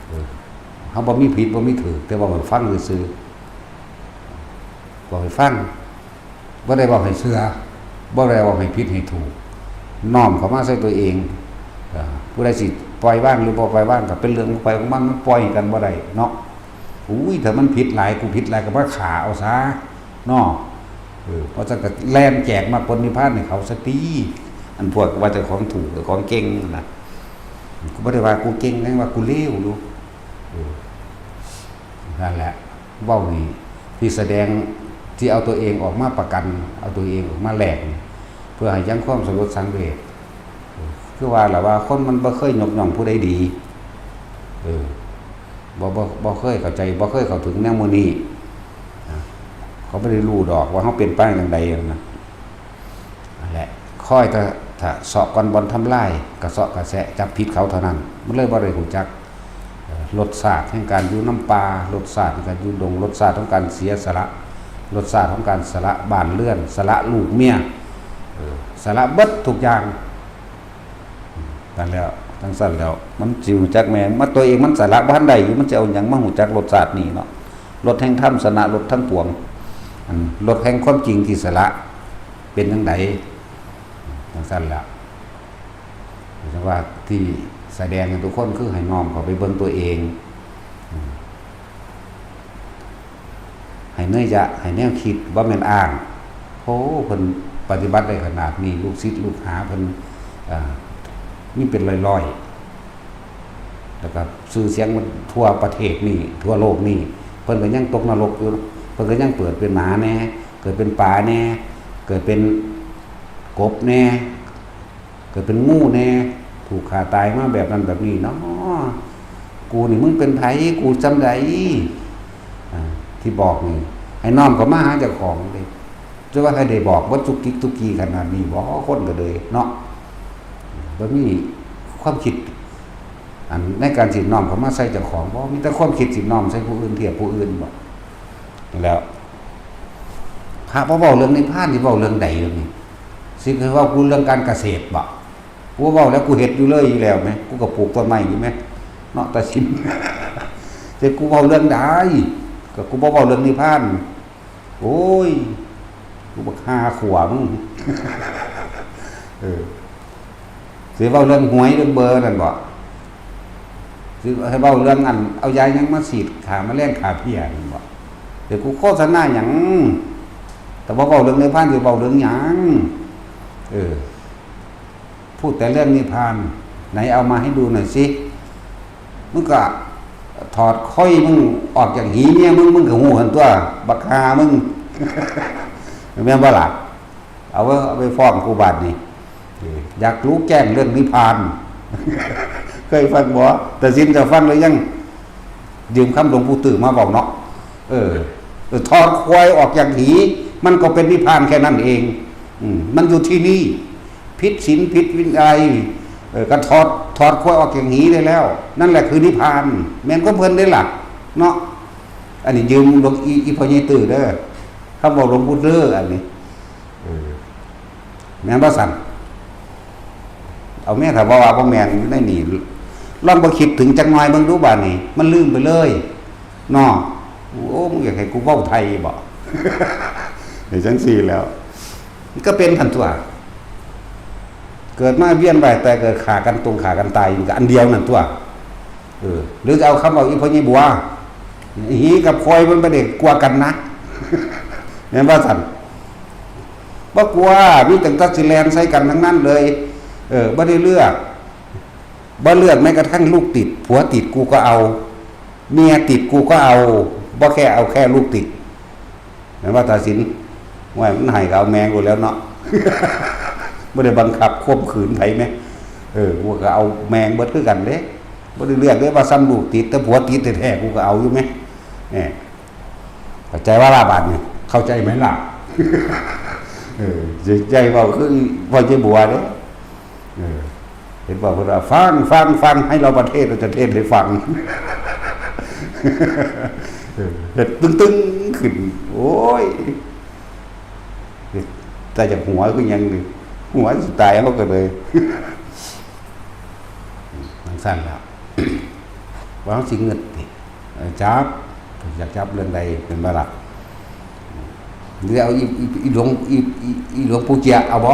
เออ เฮาบ่มีผิดบ่มีถูก แต่ว่าเว้าให้ฟังซื่อๆ เว้าให้ฟัง บ่ได้เว้าให้เชื่อ บ่ได้เว้าให้ผิดให้ถูก น้อมเข้ามาใส่ตัวเอง เอ่อ ผู้ใดสิปล่อยวางหรือบ่ปล่อยวางก็เป็นเรื่องของไผของมัน มันปล่อยกันบ่ได้เนาะ อุ้ย ถ้ามันผิดหลาย กูผิดหลายก็มาฆ่าเอาซะเนาะ เออ เพราะฉะนั้นก็แล่นแจกมรรคผลนิพพานให้เขาซะติ อันพวกว่าเจ้าของถูก เจ้าของเก่งนะ กูบ่ได้ว่ากูเก่งนะ ว่ากูเลวอยู่ เออ นั่นแหละ เว้านี่ ที่แสดง ที่เอาตัวเองออกมาประกัน เอาตัวเองออกมาแลกนี่ เพื่อให้ยังความสลดสังเวช คือว่าล่ะว่าคนมันบ่เคยยกย่องผู้ใดดี เออ บ่ บ่ บ่เคยเข้าใจ บ่เคยเข้าถึงแนวหมู่นี้ นะ เขาบ่ได้รู้ดอกว่าเฮาเป็นไปจั่งใดนะ นั่นแหละ คอยแต่ ถ้าเซาะก้อนบ่อนทำลาย กระเซาะกระแซะจับผิดเขาเท่านั้น มันเลยบ่ได้รู้จัก เอ่อ รสชาติแห่งการอยู่นำป่า รสชาติแห่งการอยู่ดง รสชาติของการเสียสละ รสชาติของการสละบ้านเรือน สละลูกเมีย เออ สละเบิดทุกอย่าง นั่นแหล้ว จั่งซั้นแล้ว มันสิรู้จักแม่น มาตัวเองมันสละบ่ทันได้อยู่ มันสิเอาหยังมารู้จักรสชาตินี่เนาะ รสแห่งธรรมชนะรสทั้งปวง อันรสแห่งความจริงที่สละ เป็นจั่งใด จั่งซั้นแหละ แต่ว่าที่แสดงให้ทุกคนคือให้น้อมเข้าไปเบิ่งตัวเอง อืม ให้เนยยะ ให้แนวคิด บ่แม่นอ้าง โอ้ เพิ่นปฏิบัติได้ขนาดนี้ ลูกศิษย์ลูกหาเพิ่น อ่า มีเป็นร้อยๆ แล้วก็ชื่อเสียงมันทั่วประเทศนี่ ทั่วโลกนี่ เพิ่นก็ยังตกนรกอยู่ เพิ่นก็ยังเกิดเป็นหมาแน่ เกิดเป็นปลาแน่ เกิดเป็นกบแน่ เกิดเป็นงูแน่ ถูกฆ่าตายมาแบบนั้นแบบนี้เนาะ กูนี่มึงเป็นไผ กูจำใด อ่า ที่บอกนี่ ให้น้อมเข้ามาหาเจ้าของเด้ จะว่าให้ได้บอกบ่จุกจิกจุกกี้ขนาดนี้บ่ คนก็เลยเนาะ บ่มีความคิด อันในการสิน้อมเข้ามาใส่เจ้าของบ่ มีแต่ความคิดสิน้อมใส่ผู้อื่น เทียบผู้อื่นบ่ แล้ว พระบ่เว้าเรื่องนิพพาน สิเว้าเรื่องใดเดี๋ยวนี้ สิให้เว้ากูเรื่องการเกษตรบ่ กูเว้าแล้วกูเฮ็ดอยู่เลยอยู่แล้วแหม กูก็ปลูกต้นไม้อยู่แหม เนาะ ตาสิน แต่กูเว้าเรื่องใด ก็กูบ่เว้าเรื่องนิพพาน โอ้ย กูบักห่าขวามึง เออ สิเว้าเรื่องหวยเรื่องเบอร์นั่นบ่ สิให้เว้าเรื่องอันเอายาหยังมาฉีดฆ่าแมลงฆ่าเพลี้ยนั่นบ่ เดี๋ยวกูโฆษณาหยัง แต่ว่าเว้าเรื่องนิพพานสิเว้าเรื่องหยัง เออ พูดแต่เรื่องนิพพาน ไหนเอามาให้ดูหน่อยสิ มึงก็ถอดค่อยมึงออกจากหีเมียมึง มึงก็ฮู้หั่นตัว บักห่ามึง แม่นบ่ล่ะ เอาไว้ เอาไปฟ้องกูบาดนี้ อยากรู้แจ้งเรื่องนิพพาน เคยฟังบ่ ตาสินจะฟังหรือยัง ยืมคำหลวงปู่ตื้อมาเว้าเนาะ เออ เออ ถอดควายออกจากหี มันก็เป็นนิพพานแค่นั้นเอง อืม มันอยู่ที่นี่ ผิดศีลผิดวินัย เออ ก็ถอด ถอดควายออกจากหีได้แล้ว นั่นแหละคือนิพพาน แม่นก็เพิ่นได้ล่ะ เนาะ อันนี้ยืมหลวงอี อีพ่อใหญ่ตื้อเด้อ คำเว้าหลวงปู่ตื้ออันนี้ เออ แม่นบ่สั่น เอาแม่ถ้าบ่ว่าบ่แม่นอยู่ในนี่ ลองบ่คิดถึงจักหน่อยเบิ่งดูบาดนี้ มันลืมไปเลย เนาะ โอ้ มึงอยากให้กูเว้าไทยบ่ เดี๋ยวจังซี่แล้ว มันก็เป็นหั่นตัว เกิดมาเวียนว่ายตายเกิด ฆ่ากันตรงฆ่ากันตายอยู่ก็อันเดียวนั่นตัว เออ หรือจะเอาคำเอาอีพ่อใหญ่บัว หีกับควายมันบ่ได้กลัวกันนะ แม่นบ่สั่น บ่กลัว มีตั้งแต่สิแล่นใส่กันทั้งนั้นเลย เออ บ่ได้เลือก บ่เลือกแม้กระทั่งลูกติด ผัวติดกูก็เอา เมียติดกูก็เอา บ่แค่เอาแค่ลูกติด แม่นว่าตาสิน ว่ามันให้ก็เอาแม่งโลดแล้วเนาะ บ่ได้บังคับข่มขืนไผแหม เออ กูก็เอาแม่งเบิดคือกันเด้ บ่ได้เลือกเด้ว่าซ้ำลูกติด แต่ผัวติดแท้ๆ กูก็เอาอยู่แหม แหม เข้าใจว่าล่ะบาดนี้ เข้าใจไหมล่ะ เออ ใจเว้าคือพ่อใหญ่บัวเด้ เออ เห็นบอกเพิ่นว่า "ฟัง ฟัง ฟัง ให้เรามาเทศน์ เราจะเทศน์ให้ฟัง" เออ เฮ็ดตึงๆ ขึ้น โอ้ย แต่จากหัวคือหยังนี่ หัวสิตาย เฮาก็เลย จั่งซั้นแหล้ว ว่าเฮาสิงึดติ เออ จับ อยากจับเรื่องใด เป็นบ่ล่ะ เดี๋ยวอี อี อีหลวง อี อี อีหลวงปู่เจียเอาบ่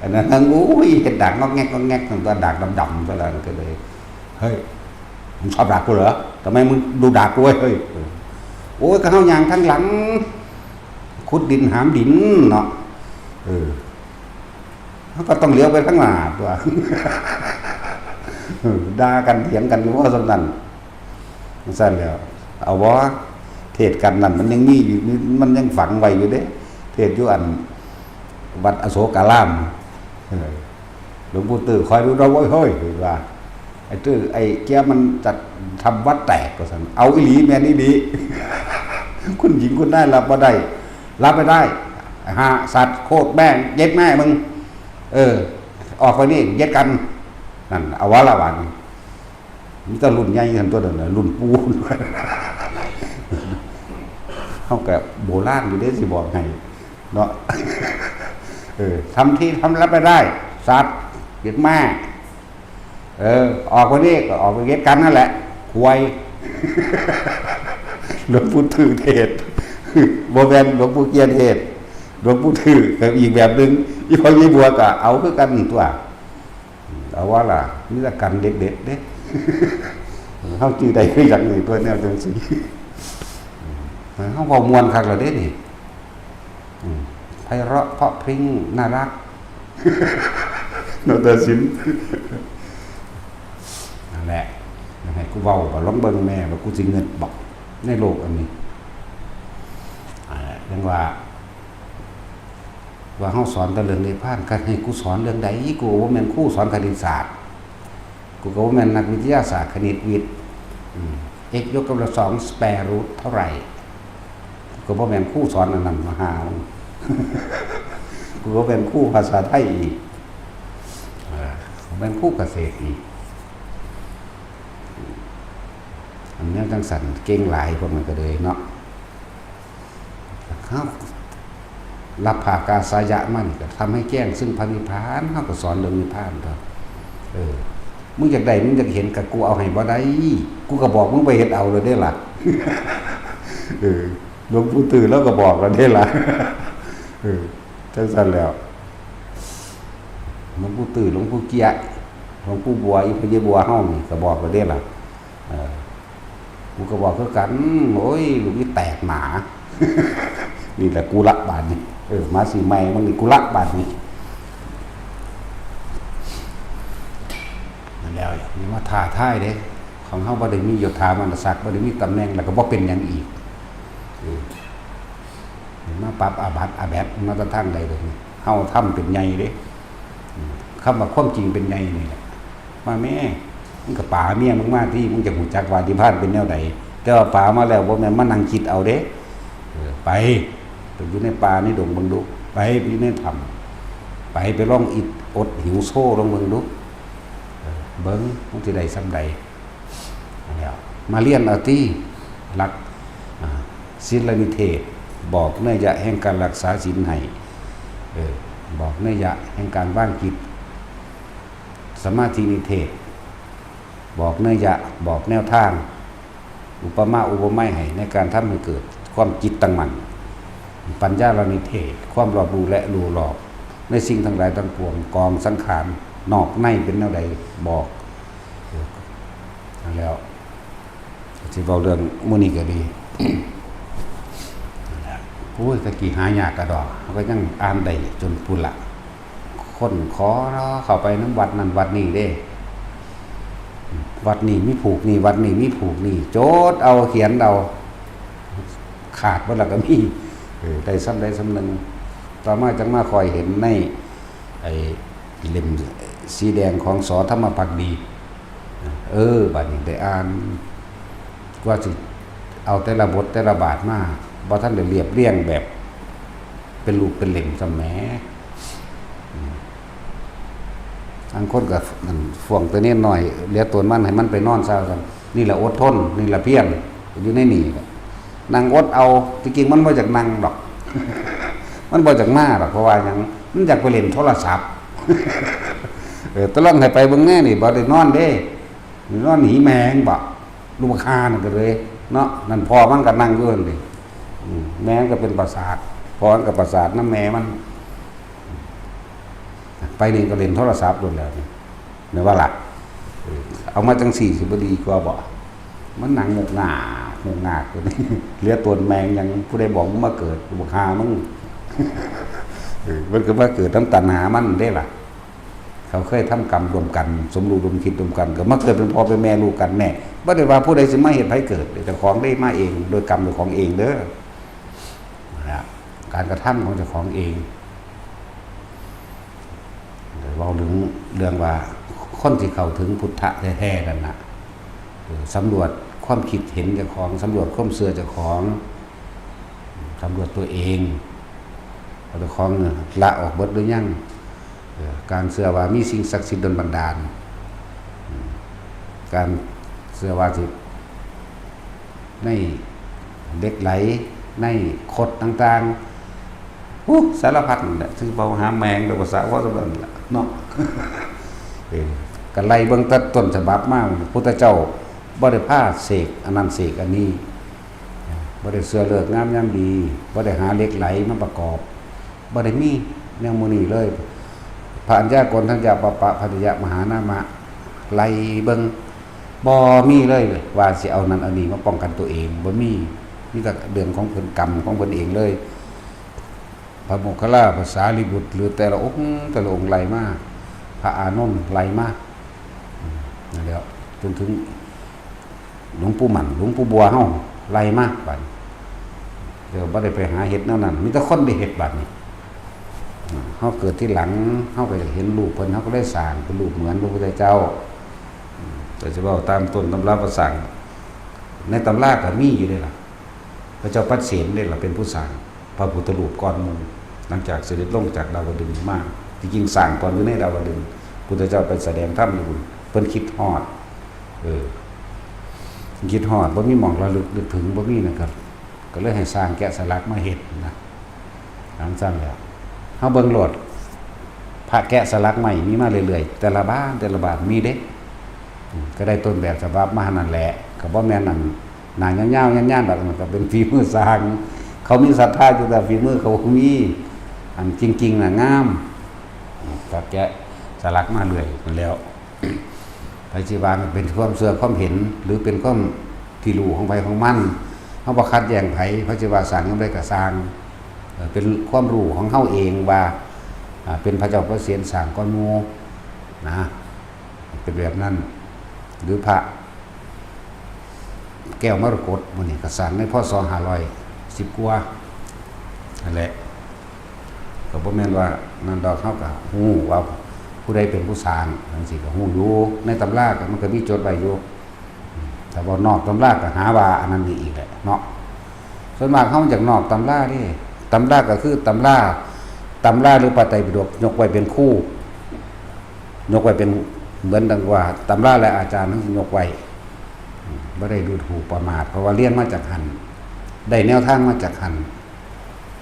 อันนั้นทั้ง โอ้ย เฮ็ดดากงอกแงกงอกแงก ตั้งแต่ดากดำๆ ซะแล้ว ก็เลย "เฮ้ย มึงชอบดากกูเหรอ ทำไมมึงดูดากกูเว้ย เฮ้ย" เออ "โอ้ย ก็เฮาย่างทางหลัง ขุดดินหามดินเนาะ เออ เฮาก็ต้องเหลียวไปทางหน้าตั๊ว" เออ ด่ากันเถียงกันอยู่ว่าส่ำนั้น จั่งซั้นแหล้ว เอาบ่ เทศน์กันนั่นมันยังมีอยู่ มันยังฝังไว้อยู่เด้ เทศน์อยู่อันวัดอโศการาม เออ หลวงปู่ตื้อคอยดูเด้อเว้ยเฮ้ย ว่า "ไอ้ตื้อ ไอ้เกียมันจะทำวัดแตก" ว่าซั่น เอาอีหลี แม่นอีหลี คุณหญิงคุณนายรับบ่ได้ รับไม่ได้ หาสัตว์โคตรแม่ง เย็ดแม่มึง เออ ออกไปนี่ เย็ดกัน นั่น เอาวะละ บาดนี้ มีแต่รุ่นใหญ่กันตั๊วนั้นน่ะ รุ่นปู่ เฮาก็โบราณอยู่เด้ สิบอกให้เนาะ เออ ทำที่ทำรับไม่ได้ สัตว์ เย็ดแม่ เออ ออกไปนี่ก็ออกไปเย็ดกันนั่นแหละ ควาย หลวงปู่ตื้อเทศน์ บ่แม่นหลวงปู่เกียเทศน์ หลวงปู่ตื้อก็อีกแบบหนึ่ง อีพ่อใหญ่บัวก็เอาคือกันตั๊ว เอาวะล่ะ มีแต่กันเด็ดๆ เด้ เฮาจื่อได้คือหยังนี่ ตั๊วแนวจั่งซี้ เฮาเว้าม่วนคักแล้วเด้นี่ อืม ไพเราะเพราะพริ้ง น่ารัก ดอกเตอร์สิน นั่นแหละ อยากให้กูเว้าก็ลองเบิ่งแหน่ ว่ากูสิเงิดบ่ในโลกอันนี้ อ่า จั่งว่า ว่าเฮาสอนแต่เรื่องนิพพาน คันให้กูสอนเรื่องใด กูก็บ่แม่นครูสอนคณิตศาสตร์ กูก็บ่แม่นนักวิทยาศาสตร์คณิตวิทย์ อืม x ยกกำลังสอง square root เท่าไหร่ กูก็บ่แม่นครูสอนอันนั้น มหา กูก็เป็นครูภาษาไทยอีก เออ เป็นครูเกษตรอีก อันนี้จั่งซั้น เก่งหลายพวกมันก็เลยเนาะ เฮารับภาคกาสายะมานี่ก็ทำให้แจ้งซึ่งพระนิพพาน เฮาก็สอนเรื่องนิพพานตั๊ว เออ มึงอยากได้ มึงอยากเห็น ก็กูเอาให้บ่ได้ กูก็บอกมึงไปเฮ็ดเอาเลยเด้ล่ะ เออ หลวงปู่ตื้อลาวก็บอกแล้วเด้ล่ะ เออ จั่งซั้นแหล้ว หลวงปู่ตื้อ หลวงปู่เกีย หลวงปู่บัว อีพ่อใหญ่บัวเฮานี่ก็บอกแล้วเด้ล่ะ เออ กูก็บอกคือกัน โอ้ย ลูกนี่แตกหนา นี่แหละกูละบาดนี้ เออ มาสิใหม่ มึงนี่กูละบาดนี้ นั่นแหล้ว อย่ามาท้าทายเด้ ของเฮาบ่ได้มียศถาบรรณศักดิ์ บ่ได้มีตำแหน่ง แล้วก็บ่เป็นหยังอีก เออ มาปรับอาบัติอาแบดมาแต่ทางใดเลย เฮาทำเป็นใหญ่เด้ อืม คำว่าความจริงเป็นใหญ่นี่แหละ มาแม่ มึงก็ป๋าเมียมึงมาติ มึงจะรู้จักว่านิพพานเป็นแนวใด แต่ว่าป๋ามาแล้วบ่แม่นมานั่งคิดเอาเด้ เออ ไป ไปอยู่ในป่าในดงเบิ่งดู ไปอยู่ในถ้ำ ไป ไปลองอิดอดหิวโซลองเบิ่งดู เออ เบิ่ง มึงสิได้ส่ำใด แล้วมาเรียนเอาติ หลัก อ่า ศีลนิเทศ บอกนัยยะแห่งการรักษาศีลให้ เออ บอกนัยยะแห่งการวางจิต สมาธินิเทศ บอกนัยยะ บอกแนวทาง อุปมาอุปไมยให้ในการทำให้เกิดความจิตตั้งมั่น ปัญญานิเทศ ความรอบรู้และรู้รอบ ในสิ่งทั้งหลายทั้งปวง กองสังขาร นอกในเป็นแนวใด บอก เออ นั่นแหล้ว สิเว้าเรื่องมื้อนี้ก็ดี นั่นแหละ โอ้ย ตะกี้หายากกะดอก เฮาก็ยังอ่านได้จนพุ้นละ คนขอเข้าไปนำวัดนั่นวัดนี้เด้ วัดนี้มีผูกนี่ วัดนี้มีผูกนี่ จดเอา เขียนเอา ขาดเบิดแล้วก็มี เออ ได้ส่ำใดส่ำหนึ่ง ต่อมาจั่งมาค่อยเห็นใน ไอ้เล่มสีแดงของ ส.ธรรมภักดี เออ บัดนี้ได้อ่าน กว่าสิเอาแต่ละบทแต่ละบาทมา บ่ทันได้เรียบเรียงแบบเป็นรูปเป็นเล่มซ้ำแหม อืม บางคนก็นั่น ฟ้องแต่เนนน้อย เหลือตนมัน ให้มันไปนอนซะว่าซั่น นี่แหละอดทน นี่แหละเพียร อยู่ในนี่แหละ นั่งอดเอา ที่จริงมันบ่อยากนั่งดอก มันบ่อยากมาดอก เพราะว่าหยัง มันอยากไปเล่นโทรศัพท์ เออ ตะลองให้ไปเบิ่งแน่นี่ บ่ได้นอนเด้ นอนหนีแมงบ่ ลูกค้านั่นก็เลย เนาะ นั่นพ่อมันก็นั่งอยู่นั่นดิ อืม แม่มันก็เป็นประสาท พ่อมันก็ประสาทนำแม่มัน ไปนี่ก็เล่นโทรศัพท์โดนแล้วนี่ แม่นว่าล่ะ เออ เอามาจังสี่สิบ่ดีกว่าบ่ มันนั่งงกงากงกงากอยู่นี่ เหลือตนแมงหยัง ผู้ใดบอกมึงมาเกิด บักห่ามึง เออ มันก็มาเกิดนำตัณหามันเด้ล่ะ เขาเคยทำกรรมร่วมกัน สมรู้ร่วมคิดร่วมกัน ก็มาเกิดเป็นพ่อเป็นแม่ลูกกันแน่ บ่ได้ว่าผู้ใดสิมาเฮ็ดให้เกิด เจ้าของได้มาเอง โดยกรรมเจ้าของเองเด้อ นะ การกระทำของเจ้าของเอง เว้าถึงเรื่องว่าคนที่เข้าถึงพุทธะแท้ๆนั่นน่ะ เออ สำรวจความคิดเห็นเจ้าของ สำรวจความเชื่อเจ้าของ สำรวจตัวเอง ว่าเจ้าของละออกเบิดหรือยัง เออ การเชื่อว่ามีสิ่งศักดิ์สิทธิ์ดลบันดาล อืม การเชื่อว่าสิ ในเหล็กไหล ในคดต่างๆ อู้ สารพัดนั่นแหละ ซึ่งเว้าหาแมงโดยภาษาเว้าสำนันแหละเนาะ เออ ก็ไล่เบิ่งแต่ต้นฉบับมา พุทธเจ้าบ่ได้พาเสกอันนั้นเสกอันนี้ บ่ได้เชื่อฤกษ์งามยามดี บ่ได้หาเหล็กไหลมาประกอบ บ่ได้มีแนวหมู่นี้เลย พระอัญญาโกณฑัญญาปะปะภัตติยะมหานามะ ไล่เบิ่ง บ่มีเลย ว่าสิเอานั่นเอานี่มาป้องกันตัวเอง บ่มี มีแต่เรื่องของเพิ่น กรรมของเพิ่นเองเลย พระโมคคัลลา พระสารีบุตร หรือแต่ละองค์ แต่ละองค์ไล่มา พระอานนท์ไล่มา อืม นั่นแหละ จนถึงหลวงปู่หมั่น หลวงปู่บัวเฮาไล่มาบัดนี้ เดี๋ยวบ่ได้ไปหาเฮ็ดแนวนั้น มีแต่คนได้เฮ็ดบัดนี้ อืม เฮาเกิดทีหลัง เฮาก็อยากเห็นรูปเพิ่น เฮาก็เลยสร้างเป็นรูปเหมือนพระพุทธเจ้า อืม แต่จะเว้าตามต้นตำราพระสร้าง ในตำราก็มีอยู่เด้ล่ะ พระเจ้าปัดเสนเด้ล่ะเป็นผู้สร้างพระพุทธรูปก่อนหมู่ หลังจากเสด็จลงจากดาวดึงส์มา ที่จริงสร้างก่อนอยู่ในดาวดึงส์ พุทธเจ้าไปแสดงธรรมอยู่บุ่น เพิ่นคิดฮอด เออ คิดฮอด บ่มีหม่องระลึกนึกถึง บ่มีนะครับ ก็เลยให้สร้างแกะสลักมาเฮ็ดนะ หลังจากแล้ว เฮาเบิ่งโลด พระแกะสลักไม้มีมาเรื่อยๆ แต่ละบ้านแต่ละบ้านมีเด้ อืม ก็ได้ต้นแบบฉบับมาหั่นนั่นแหละ ก็บ่แม่นอันหน้ายาวๆ ย่านๆ ดอก มันก็เป็นฝีมือสร้าง เขามีศรัทธาอยู่ แต่ฝีมือเขาบ่มี อันจริงๆ น่ะงาม อืม ก็แกะสลักมาเรื่อยนั่นแหล้ว ไผสิว่ามันเป็นความเชื่อความเห็น หรือเป็นความที่รู้ของไผของมัน เฮาบ่ขัดแย้งไผ ไผสิว่าสร้างยามใดก็สร้าง เอ่อ เป็นความรู้ของเฮาเองว่า อ่า เป็นพระเจ้าประเสนสร้างก่อนหมู่นะ เป็นแบบนั้น หรือพระแก้วมรกตหมู่นี้ก็สร้างใน พ.ศ. ห้าร้อยสิบกว่านั่นแหละ ก็บ่แม่นว่านั่นดอก เฮาก็ฮู้ว่าผู้ใดเป็นผู้สร้างจังซี่ก็ฮู้อยู่ ในตำราก็มันก็มีจดไว้อยู่ แต่ว่านอกตำราก็หาว่าอันนั้นนี่อีกแหละเนาะ ส่วนมากเฮาอยากนอกตำราเด้ ตำราก็คือตำรา ตำราหรือพระไตรปิฎกยกไว้เป็นครู ยกไว้เป็นเหมือนดังว่าตำราและอาจารย์ทั้งยกไว้ อืม บ่ได้ดูถูกประมาท เพราะว่าเรียนมาจากหั่น ได้แนวทางมาจากหั่น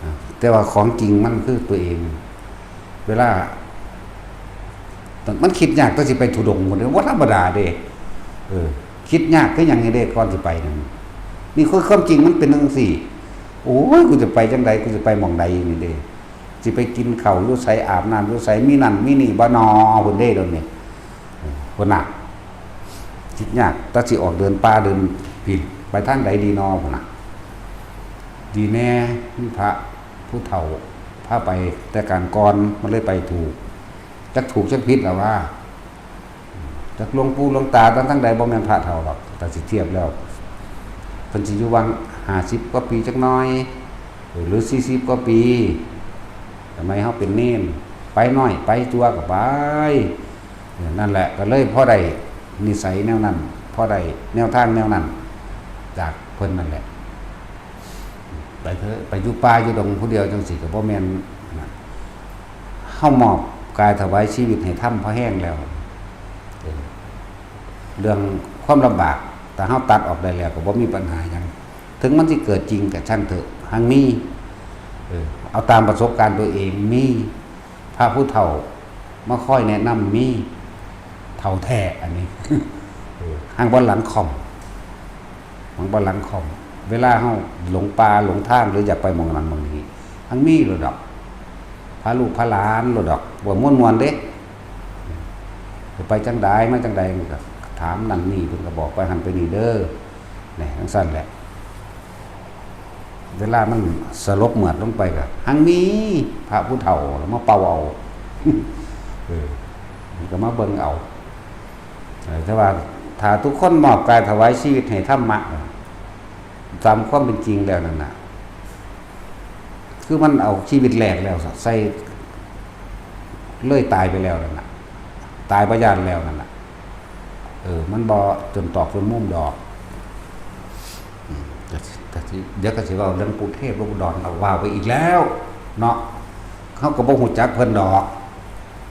อ่า แต่ว่าของจริงมันคือตัวเอง เวลา มันคิดยาก แต่สิไปธุดงค์หมดเลย บ่ธรรมดาเด้ เออ คิดยากคือหยังนี่เด้ ก่อนสิไปนั่น นี่คือความจริงมันเป็นจังซี่ โอ้ย กูจะไปจังใด กูจะไปหม่องใดนี่เด้ สิไปกินข้าวอยู่ไส อาบน้ำอยู่ไส มีนั่นมีนี่บ่นอ พุ่นเด้ เดี๋ยวนี้ เออ พุ่นน่ะ คิดยาก แต่สิออกเดินป่าเดินผิด ไปทางใดดีนอ พุ่นน่ะ ดีแน่ มีพระผู้เฒ่าพาไป แต่การก่อนมันเลยไปถูก จักถูกจักผิดล่ะว่า จักหลวงปู่หลวงตาตั้ง ทั้งใดบ่แม่นพระเฒ่าดอก แต่สิเทียบแล้ว เพิ่นสิอยู่วังห้าสิบกว่าปีจักหน่อย หรือสี่สิบกว่าปี สมัยเฮาเป็นเณร ไปน้อยไปตัวก็ไป นั่นแหละ ก็เลยพอได้นิสัยแนวนั้น พอได้แนวทางแนวนั้น จากเพิ่นนั่นแหละ ไปเถอะ ไปอยู่ป่าอยู่ดงผู้เดียวจังซี่ก็บ่แม่นนะ เฮามอบ กายถวายชีวิตให้ธรรมพอแฮงแล้ว เออ เรื่องความลำบาก ถ้าเฮาตัดออกได้แล้วก็บ่มีปัญหาหยัง ถึงมันสิเกิดจริงก็ช่างเถอะ หังมี เออ เอาตามประสบการณ์ตัวเอง มีพระผู้เฒ่ามาคอยแนะนำ มีเฒ่าแท้อันนี้ เออ หังบ่หลังค่อม หังบ่หลังค่อม เวลาเฮาหลงป่าหลงทาง หรืออยากไปหม่องนั้นหม่องนี้ หังมีโลดดอก พาลูกพาหลานโลดดอก ว่าม่วนๆเด้ ไปจั่งใดมาจั่งใด มันก็ถามนั่นนี่ เพิ่นก็บอกไปหั่นไปนี่เด้อ นี่จั่งซั่นแหละ เวลามันสลบเหมือดลงไปก็หังมีพระผู้เฒ่ามาเป่าเอา เออ มันก็มาเบิ่งเอา เออ แต่ว่าถ้าทุกคนมอบกายถวายชีวิตให้ธรรมะ ตามความเป็นจริงแล้วนั่นน่ะ คือมันเอาชีวิตแลกแล้ว ใส่เลยตายไปแล้วนั่นน่ะ ตายบ่ย้านแล้วนั่นน่ะ เออ มันบ่จนตอกจนมุมดอก อืม ก็สิ ก็สิ เดี๋ยวก็สิเว้าเรื่องปู่เทพหลวงปู่ดอน เอาว่าไปอีกแล้ว เนาะ เฮาก็บ่ฮู้จักเพิ่นดอก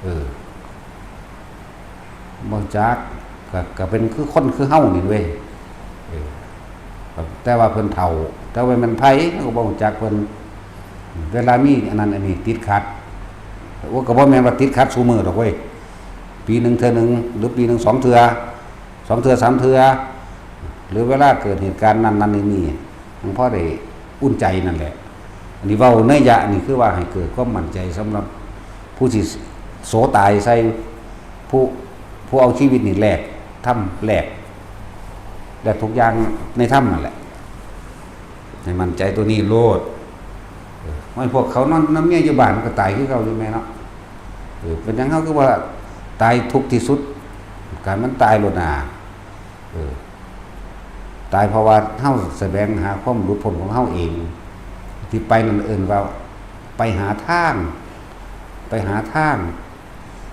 เออ บ่ฮู้จัก ก็ ก็เป็นคือคนคือเฮานี่เว้ย เออ แต่ว่าเพิ่นเฒ่า แต่ว่าแม่นไผ เฮาก็บ่ฮู้จักเพิ่น เวลามีอันนั้นอันนี้ติดขัด โอ้ ก็บ่แม่นว่าติดขัดซุมื้อดอกเว้ย ปีหนึ่งเทื่อหนึ่ง หรือปีหนึ่งสองเทื่อ สองเทื่อสามเทื่อ หรือเวลาเกิดเหตุการณ์นั่นนั่นนี่นี่ มันพอได้อุ่นใจนั่นแหละ อันนี้เว้านัยยะนี่คือว่าให้เกิดความมั่นใจสำหรับผู้ที่โสตายใส่ ผู้ ผู้เอาชีวิตนี่แลก ธรรมแลก แลกทุกอย่างในธรรมนั่นแหละ ให้มั่นใจตัวนี้โลด เออ ไม่พวกเขานอนนำเมียอยู่บ้านก็ตายคือเก่าอยู่แม่เนาะ เออ เป็นหยังเฮาคือว่าตายทุกข์ที่สุด การมันตายโลดหน้า เออ ตายเพราะว่าเฮาแสวงหาความหลุดพ้นของเฮาเอง ที่ไปนั่นเอิ้นว่าไปหาทาง ไปหาทาง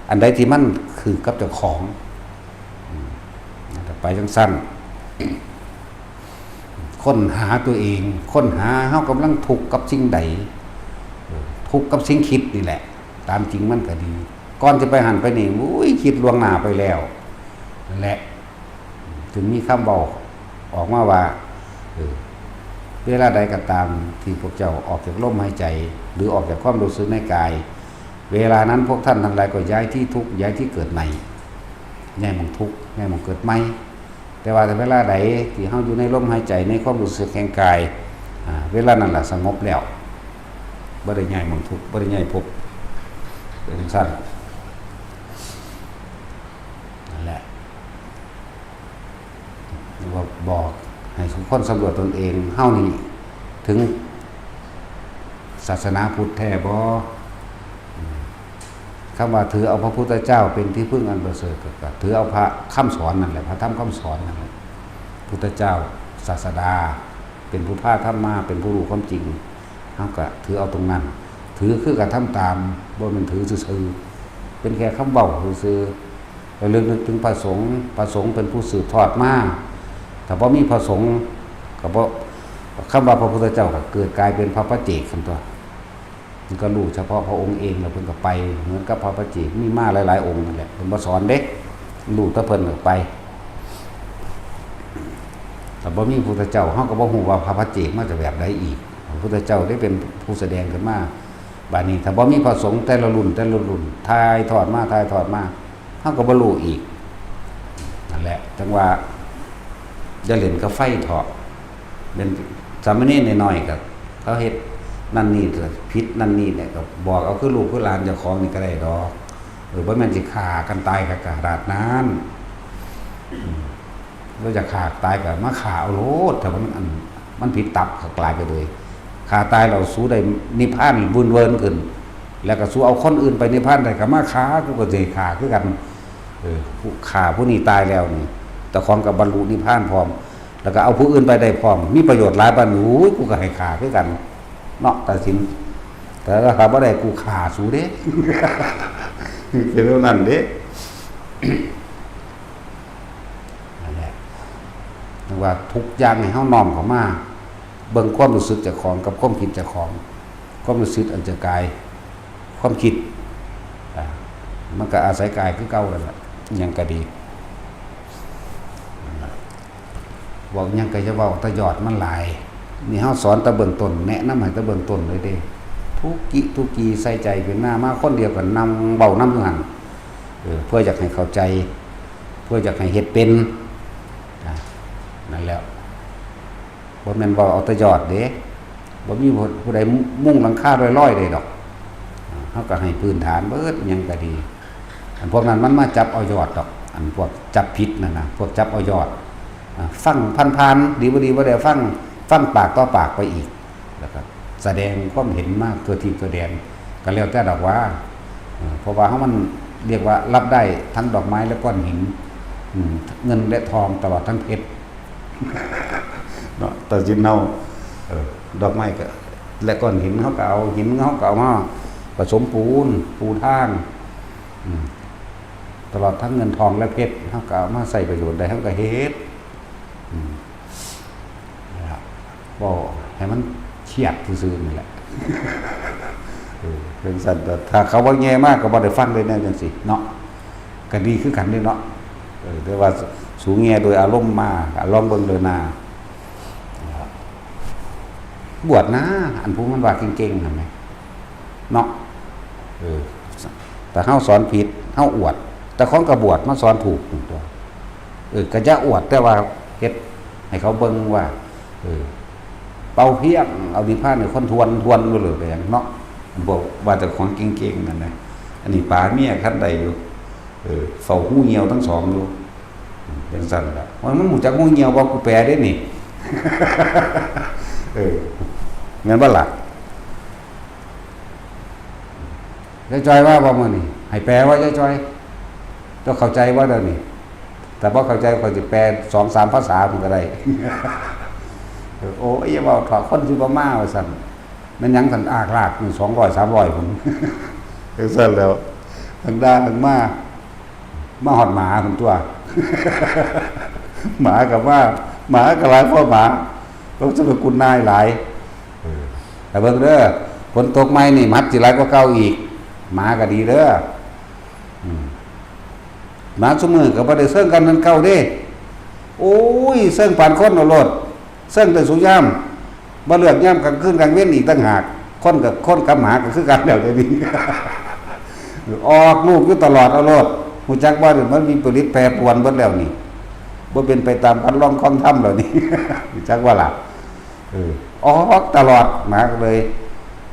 อันใดที่มันคือกับเจ้าของ อืม ไปจั่งซั่น ค้นหาตัวเอง ค้นหาเฮากำลังทุกข์กับสิ่งใด เออ ทุกข์กับสิ่งคิดนี่แหละ ตามจริงมันก็ดี ก่อนสิไปหั่นไปนี่ อุ้ย คิดล่วงหน้าไปแล้ว นั่นแหละ จึงมีคำเว้าออกมาว่า เออ เวลาใดก็ตามที่พวกเจ้าออกจากลมหายใจ หรือออกจากความรู้สึกในกาย เวลานั้นพวกท่านทั้งหลายก็ย้ายที่ทุกข์ ย้ายที่เกิดใหม่ ย้ายหม่องทุกข์ ย้ายหม่องเกิดใหม่ แต่ว่าเวลาใดที่เฮาอยู่ในลมหายใจ ในความรู้สึกแห่งกาย อ่า เวลานั้นล่ะสงบแล้ว บ่ได้ย้ายหม่องทุกข์ บ่ได้ย้ายภพ เป็นจั่งซั่น นั่นแหละ ว่าบอกให้ทุกคนสำรวจตนเอง เฮานี่ถึงศาสนาพุทธแท้บ่ อืม คำว่าถือเอาพระพุทธเจ้าเป็นที่พึ่งอันประเสริฐ ก็ ก็ถือเอาพระคำสอนนั่นแหละ พระธรรมคำสอนนั่นแหละ พุทธเจ้า ศาสดา เป็นผู้พาธรรมมา เป็นผู้รู้ความจริง เฮาก็ถือเอาตรงนั้น ถือคือการทำตาม บ่แม่นถือซื่อๆ เป็นแค่คำเว้าซื่อๆ ระลึกนึกถึงพระสงฆ์ พระสงฆ์เป็นผู้สืบทอดมา ถ้าบ่มีพระสงฆ์ ก็บ่ คำว่าพระพุทธเจ้าก็เกิดกลายเป็นพระปัจเจกซั่นตั๊ว มันก็รู้เฉพาะพระองค์เอง แล้วเพิ่นก็ไป เหมือนกับพระปัจเจกมีมาหลายๆ องค์นั่นแหละ เพิ่นบ่สอนเด้ รู้แต่เพิ่นก็ไป ถ้าบ่มีพุทธเจ้า เฮาก็บ่ฮู้ว่าพระปัจเจกมาจากแบบใดอีก พระพุทธเจ้าได้เป็นผู้แสดงขึ้นมา บัดนี้ถ้าบ่มีพระสงฆ์แต่ละรุ่น แต่ละรุ่น ถ่ายทอดมา ถ่ายทอดมา เฮาก็บ่รู้อีก นั่นแหละ จั่งว่าอย่าเล่นกับไฟเถาะ เป็นสามเณรน้อยๆ ก็เขาเฮ็ดนั่นนี่ก็ผิดนั่นนี่เนี่ย ก็บอกเอาคือลูกคือหลานเจ้าของนี่ก็ได้ดอก เออ บ่แม่นสิฆ่ากันตายกะกะดาษนั้น อืม บ่อยากฆ่าตายก็มาฆ่าเอาโลด ถ้ามันอัน มันผิดตับก็กลายไปเลย ฆ่าตายแล้วสู้ได้นิพพานวืนเวินขึ้น แล้วก็สู้เอาคนอื่นไปนิพพานได้ก็มาฆ่า กูก็สิฆ่าคือกัน เออ ผู้ฆ่าผู้นี้ตายแล้วนี่ เจ้าของก็บรรลุนิพพานพร้อม แล้วก็เอาผู้อื่นไปได้พร้อม มีประโยชน์หลายปานนี้ โอ้ย กูก็ให้ฆ่าคือกัน เนาะ ตัดสิน แต่ถ้าบ่ได้กูฆ่าสู้เด้ เป็นเท่านั้นเด้ นั่นแหละ เรียกว่าทุกอย่างให้เฮาน้อมเข้ามา เบิ่งความรู้สึกเจ้าของกับความคิดเจ้าของ ความรู้สึกอันจะกาย ความคิด อ่า มันก็อาศัยกายคือเก่านั่นแหละ หยังก็ดี เว้าหยังก็อย่าเว้าแต่ยอดมันหลาย นี่เฮาสอนแต่เบื้องต้น แนะนำให้แต่เบื้องต้นเลยเด้ ทุกกิทุกกีใส่ใจเป็นหน้ามาคนเดียวก็นั่งเว้านำอยู่หั่น เออ เพื่ออยากให้เข้าใจ เพื่ออยากให้เฮ็ดเป็น นะ นั่นแหละ บ่แม่นเว้าเอาแต่ยอดเด้ บ่มีผู้ใดมุงหลังคาลอยๆได้ดอก เฮาก็ให้พื้นฐานเบิดหยังก็ดี อันพวกนั้นมันมาจับเอายอดดอก อันพวกจับผิดนั่นนะ พวกจับเอายอด อ่า ฟังผ่านๆ ดีบ่ดีบ่ได้ฟัง ฟังปากต่อปากไปอีก แล้วก็แสดงความเห็นมาทั่วทิศทั่วแดน ก็แล้วแต่ดอกว่า เออ เพราะว่าเฮามันเรียกว่ารับได้ทั้งดอกไม้และก้อนหิน อืม เงินและทองตลอดทั้งเพชร เนาะ ตัดสินเอา เออ ดอกไม้ก็ และก้อนหินเฮาก็เอา หินเฮาก็เอามาผสมปูน ปูทาง อืม ตลอดทั้งเงินทองและเพชร เฮาก็เอามาใช้ประโยชน์ได้ เฮาก็เฮ็ด อืม นะครับ เว้าให้มันเครียดซื่อๆนี่แหละ เออ เป็นซั่น แต่ถ้าเขาบ่แย่มากก็บ่ได้ฟังเลยแนวจังซี่เนาะ ก็ดีคือกันเด้เนาะ เออ แต่ว่าสูแย่โดยอารมณ์มา ลองเบิ่งเด้อหน้า นะครับ บวชนะ อันผู้มันว่าเก่งๆนั่นแหม เนาะ เออ แต่เฮาสอนผิด เฮาอวด แต่ของกระบวชมาสอนถูกตัว เออ ก็จะอวด แต่ว่าเฮ็ดให้เขาเบิ่งว่า เออ เป่าเพียง เอานิพพานให้คนทวน ทวนอยู่เลย ไปหยังเนาะ บอกว่าเจ้าของเก่งๆนั่นนะ อันนี้ป๋าเมียคันใดอยู่ เออ เฝ้าหูเหี่ยวทั้งสองอยู่ เป็นซั่นล่ะ ว่ามันรู้จักหูเหี่ยวบ่ กูแปลได้นี่ เออ แม่นบ่ล่ะ ยายจอยว่าบ่มื้อนี้ ให้แปลว่ายายจอย เจ้าเข้าใจบ่เดี๋ยวนี้ แต่บ่เข้าใจข้อยสิแปลสองสามภาษามันก็ได้ เออ โอ้ย อย่าเว้าเถาะ คนสิบ่มาว่าซั่น แม่นหยังซั่น อากลากนี่ สองร้อย สามร้อย พุ้น จังซั่นแล้ว ทั้งด่าทั้งมา มาฮอดหมาพุ้นตัว หมาก็มา หมาก็หลายกว่าหมา ต้องจะเป็นกุนนายหลาย เออ แต่เบิ่งเด้อ ฝนตกใหม่นี่ หมัดสิหลายกว่าเก่าอีก หมาก็ดีเด้อ อืม หมาซุมื้อก็บ่ได้เซิงกันเหมือนเก่าเด้ โอ้ย เซิงปานคนเอาโลด เซิงแต่ซุยาม บ่เลือกยามกลางคืนกลางเว็นอีกต่างหาก คนกับคนกับหมาก็คือกันแล้วเดี๋ยวนี้ ออกลูกอยู่ตลอดเอาโลด ฮู้จักบ่ มันมีผลิตแปรปรวนเบิดแล้วนี่ บ่เป็นไปตามคันลองของธรรมแล้วนี่ ฮู้จักบ่ล่ะ เออ ออกตลอด หมาก็เลย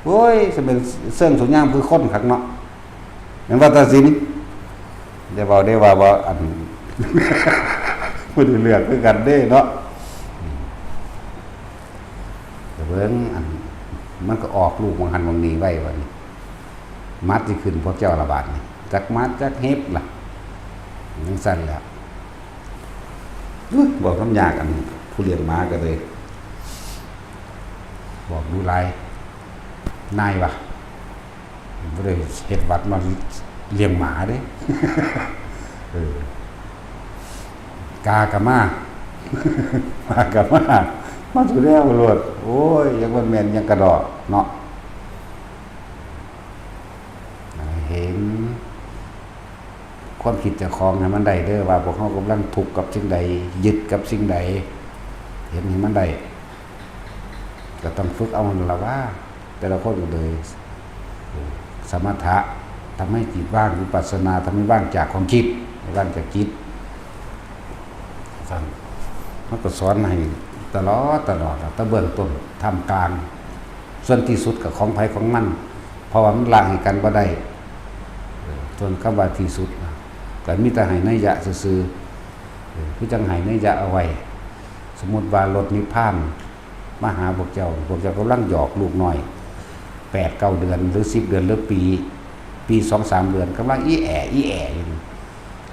โอ้ย จะเป็นเซิงซุยามคือคนคักเนาะ แม่นว่าตัดสิน อย่าเว้าได้ว่าบ่ อัน บ่ได้เลือกคือกันเด้เนาะ แต่เบิ่งอัน มันก็ออกลูกบางหันบางนี้ไว้บัดนี้ หมัดสิขึ้นพวกเจ้าละบาดนี่ จักหมัดจักเห็บล่ะ จังซั่นแหละ อุ๊ย บอกนำยากอันผู้เลี้ยงหมาก็เลย บอกดูหลาย นายว่ะ บ่ได้เฮ็ดวัดมาเลี้ยงหมาเด้ เออ กากะมา หมากะมา มาสุดแล้วโลด โอ้ย ยังมันแม่นยังกระดอกเนาะ เห็น ความคิดเจ้าของให้มันได้เด้อ ว่าพวกเฮากำลังทุกข์กับสิ่งใด ยึดกับสิ่งใด เห็นให้มันได้ ก็ต้องฝึกเอานั่นล่ะว่า แต่ละคนก็เลย สมถะ ทำให้จิตว่าง วิปัสสนา ทำให้ว่างจากความคิด ว่างจากจิต ท่าน มันก็สอนให้ตลอด ตลอด ตั้งแต่เบื้องต้น ท่ามกลาง ส่วนที่สุดก็ของไผของมัน เพราะว่ามันล้างให้กันบ่ได้ เออ ส่วนคำว่าที่สุดนะ ก็มีแต่ให้นัยยะซื่อๆ เออ คือจั่งให้นัยยะเอาไว้ สมมุติว่ารถนิพพานมาหาพวกเจ้า พวกเจ้ากำลังหยอกลูกน้อย แปดเก้าเดือน หรือสิบเดือน หรือปี ปีสองสามเดือน กำลังอีแอ่อีแอ่อยู่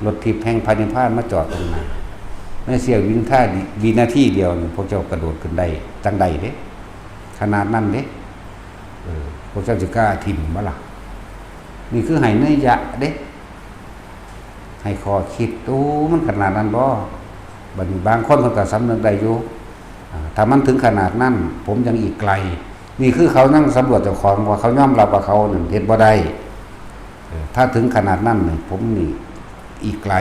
รถทิพย์แห่งพระนิพพานมาจอดตรงหน้า ในเสี้ยววินาที วินาทีเดียวนี่ พวกเจ้ากระโดดขึ้นได้ จั่งใดเด้ ขนาดนั้นเด้ เออ พวกเจ้าสิกล้าถิ่มบ่ล่ะ นี่คือให้นัยยะเด้ ให้ข้อคิด โอ้ มันขนาดนั้นบ่ บัดนี้บางคนเพิ่นก็สำนึกได้อยู่ อ่า ถ้ามันถึงขนาดนั้น ผมยังอีกไกล นี่คือเขายังสำรวจเจ้าของ ว่าเขายอมรับว่าเขานั่นเฮ็ดบ่ได้ เออ ถ้าถึงขนาดนั้นเนี่ย ผมนี่อีกไกล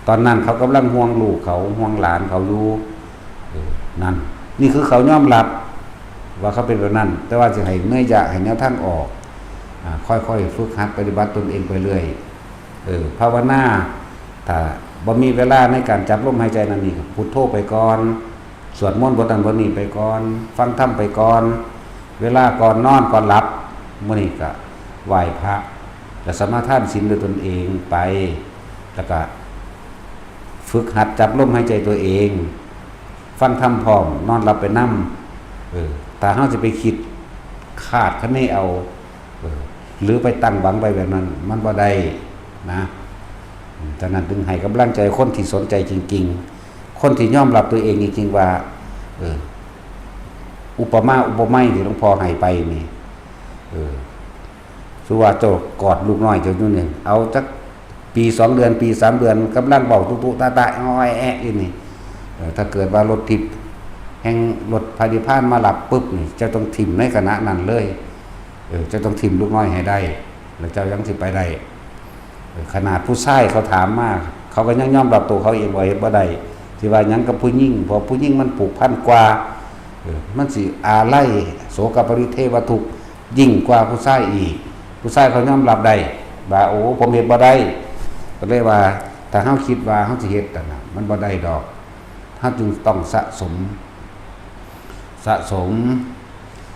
ตอนนั้นเขากำลังห่วงลูกเขา ห่วงหลานเขาอยู่ เออ นั่น นี่คือเขายอมรับว่าเขาเป็นแบบนั้น แต่ว่าจะให้เนยยะให้แนวทางออก อ่า ค่อยๆ ฝึกหัดปฏิบัติตนเองไปเรื่อย เออ ภาวนา ถ้าบ่มีเวลาในการจับลมหายใจนั่นนี่ พุทโธไปก่อน สวดมนต์บทนั้นบทนี้ไปก่อน ฟังธรรมไปก่อน เวลาก่อนนอนก่อนหลับ มื้อนี้ก็ไหว้พระ และสมาทานศีลด้วยตนเองไป แล้วก็ฝึกหัดจับลมหายใจตัวเอง ฟังธรรมพร้อม นอนหลับไปนำ เออ ถ้าเราจะไปคิดคาดคะเนเอา เออ หรือไปตั้งหวังไปแบบนั้น มันบ่ได้นะ อืม ฉะนั้นจึงให้กำลังใจคนที่สนใจจริงๆ คนที่ยอมรับตัวเองจริงๆ ว่า เออ อุปมาอุปไมยที่หลวงพ่อให้ไปนี่ เออ สมมุติว่าเจ้ากอดลูกน้อยเจ้าอยู่นี่ เอาจักปีสองเดือน ปีสามเดือน กำลังเว้าตุ๊ตุ๊ตะตะ อ้อยแอะอยู่นี่ เออ ถ้าเกิดว่ารถทิพย์แห่งรถพระนิพพานมารับปุ๊บนี่ เจ้าต้องถิ่มในขณะนั้นเลย เออ เจ้าต้องถิ่มลูกน้อยให้ได้ แล้วเจ้ายังสิไปได้ เออ ขนาดผู้ชายเขาถามมา เขาก็ยังยอมรับตัวเขาเองว่าเฮ็ดบ่ได้ สิว่าหยังกับผู้หญิง เพราะผู้หญิงมันผูกพันกว่า เออ มันสิอาลัยโศกปริเทวทุกข์ยิ่งกว่าผู้ชายอีก ผู้ชายเขายอมรับได้ ว่า โอ้ ผมเฮ็ดบ่ได้ ก็เลยว่า ถ้าเฮาคิดว่าเฮาสิเฮ็ดนั่นน่ะ มันบ่ได้ดอก เฮาจึงต้องสะสม สะสม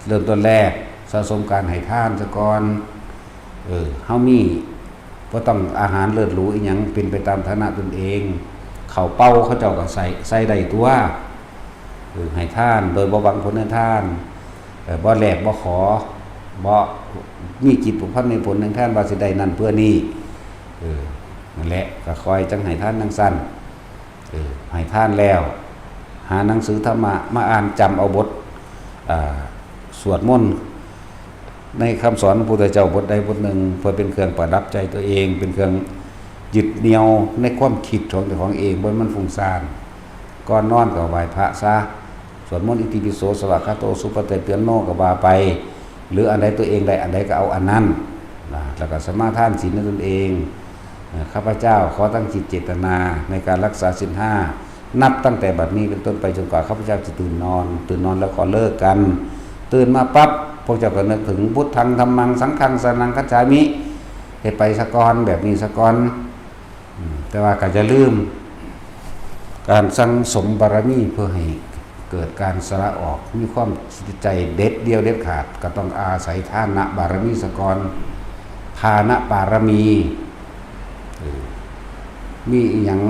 เริ่มต้นแรก สะสมการให้ทานซะก่อน เออ เฮามี บ่ต้องอาหารเลิศหรูอิหยัง เป็นไปตามฐานะตนเอง ข้าวเปล่าเขาเจ้าก็ใส่ ใส่ได้ตัว เออ ให้ทานโดยบ่หวังผลแทนทาน เออ บ่แลกบ่ขอ บ่มีจิตผูกพันในผลแทนทานว่าสิได้นั่นเพื่อนี่ เออ นั่นแหละ ก็ค่อยจั่งให้ทานจั่งซั้น เออ ให้ทานแล้ว หาหนังสือธรรมะมาอ่าน จำเอาบท อ่า สวดมนต์ ในคำสอนพระพุทธเจ้าบทใดบทหนึ่ง เพื่อเป็นเครื่องประดับใจตัวเอง เป็นเครื่องยึดเหนี่ยวในความคิดของเจ้าของเอง บ่ให้มันฟุ้งซ่าน ก่อนนอนก็ไหว้พระซะ สวดมนต์อิติปิโสสวากขาโตสุปฏิปันโนก็ว่าไป หรืออันใดตัวเองได้อันใดก็เอาอันนั้นนะ แล้วก็สมาทานศีลในตนเอง เอ่อ ข้าพเจ้าขอตั้งจิตเจตนาในการรักษาศีลห้า นับตั้งแต่บัดนี้เป็นต้นไปจนกว่าข้าพเจ้าจะตื่นนอน ตื่นนอนแล้วขอเลิกกัน ตื่นมาปั๊บ พวกเจ้าก็นึกถึงพุทธัง ธัมมัง สังฆัง สรณังคัจฉามิ ให้ไปซะก่อน แบบนี้ซะก่อน อืม แต่ว่าก็อย่าลืม การสั่งสมบารมีเพื่อให้เกิดการสละออก มีความจิตใจเด็ดเดี่ยวเด็ดขาด ก็ต้องอาศัยทานบารมีซะก่อน ทานบารมี เออ มีอิหยัง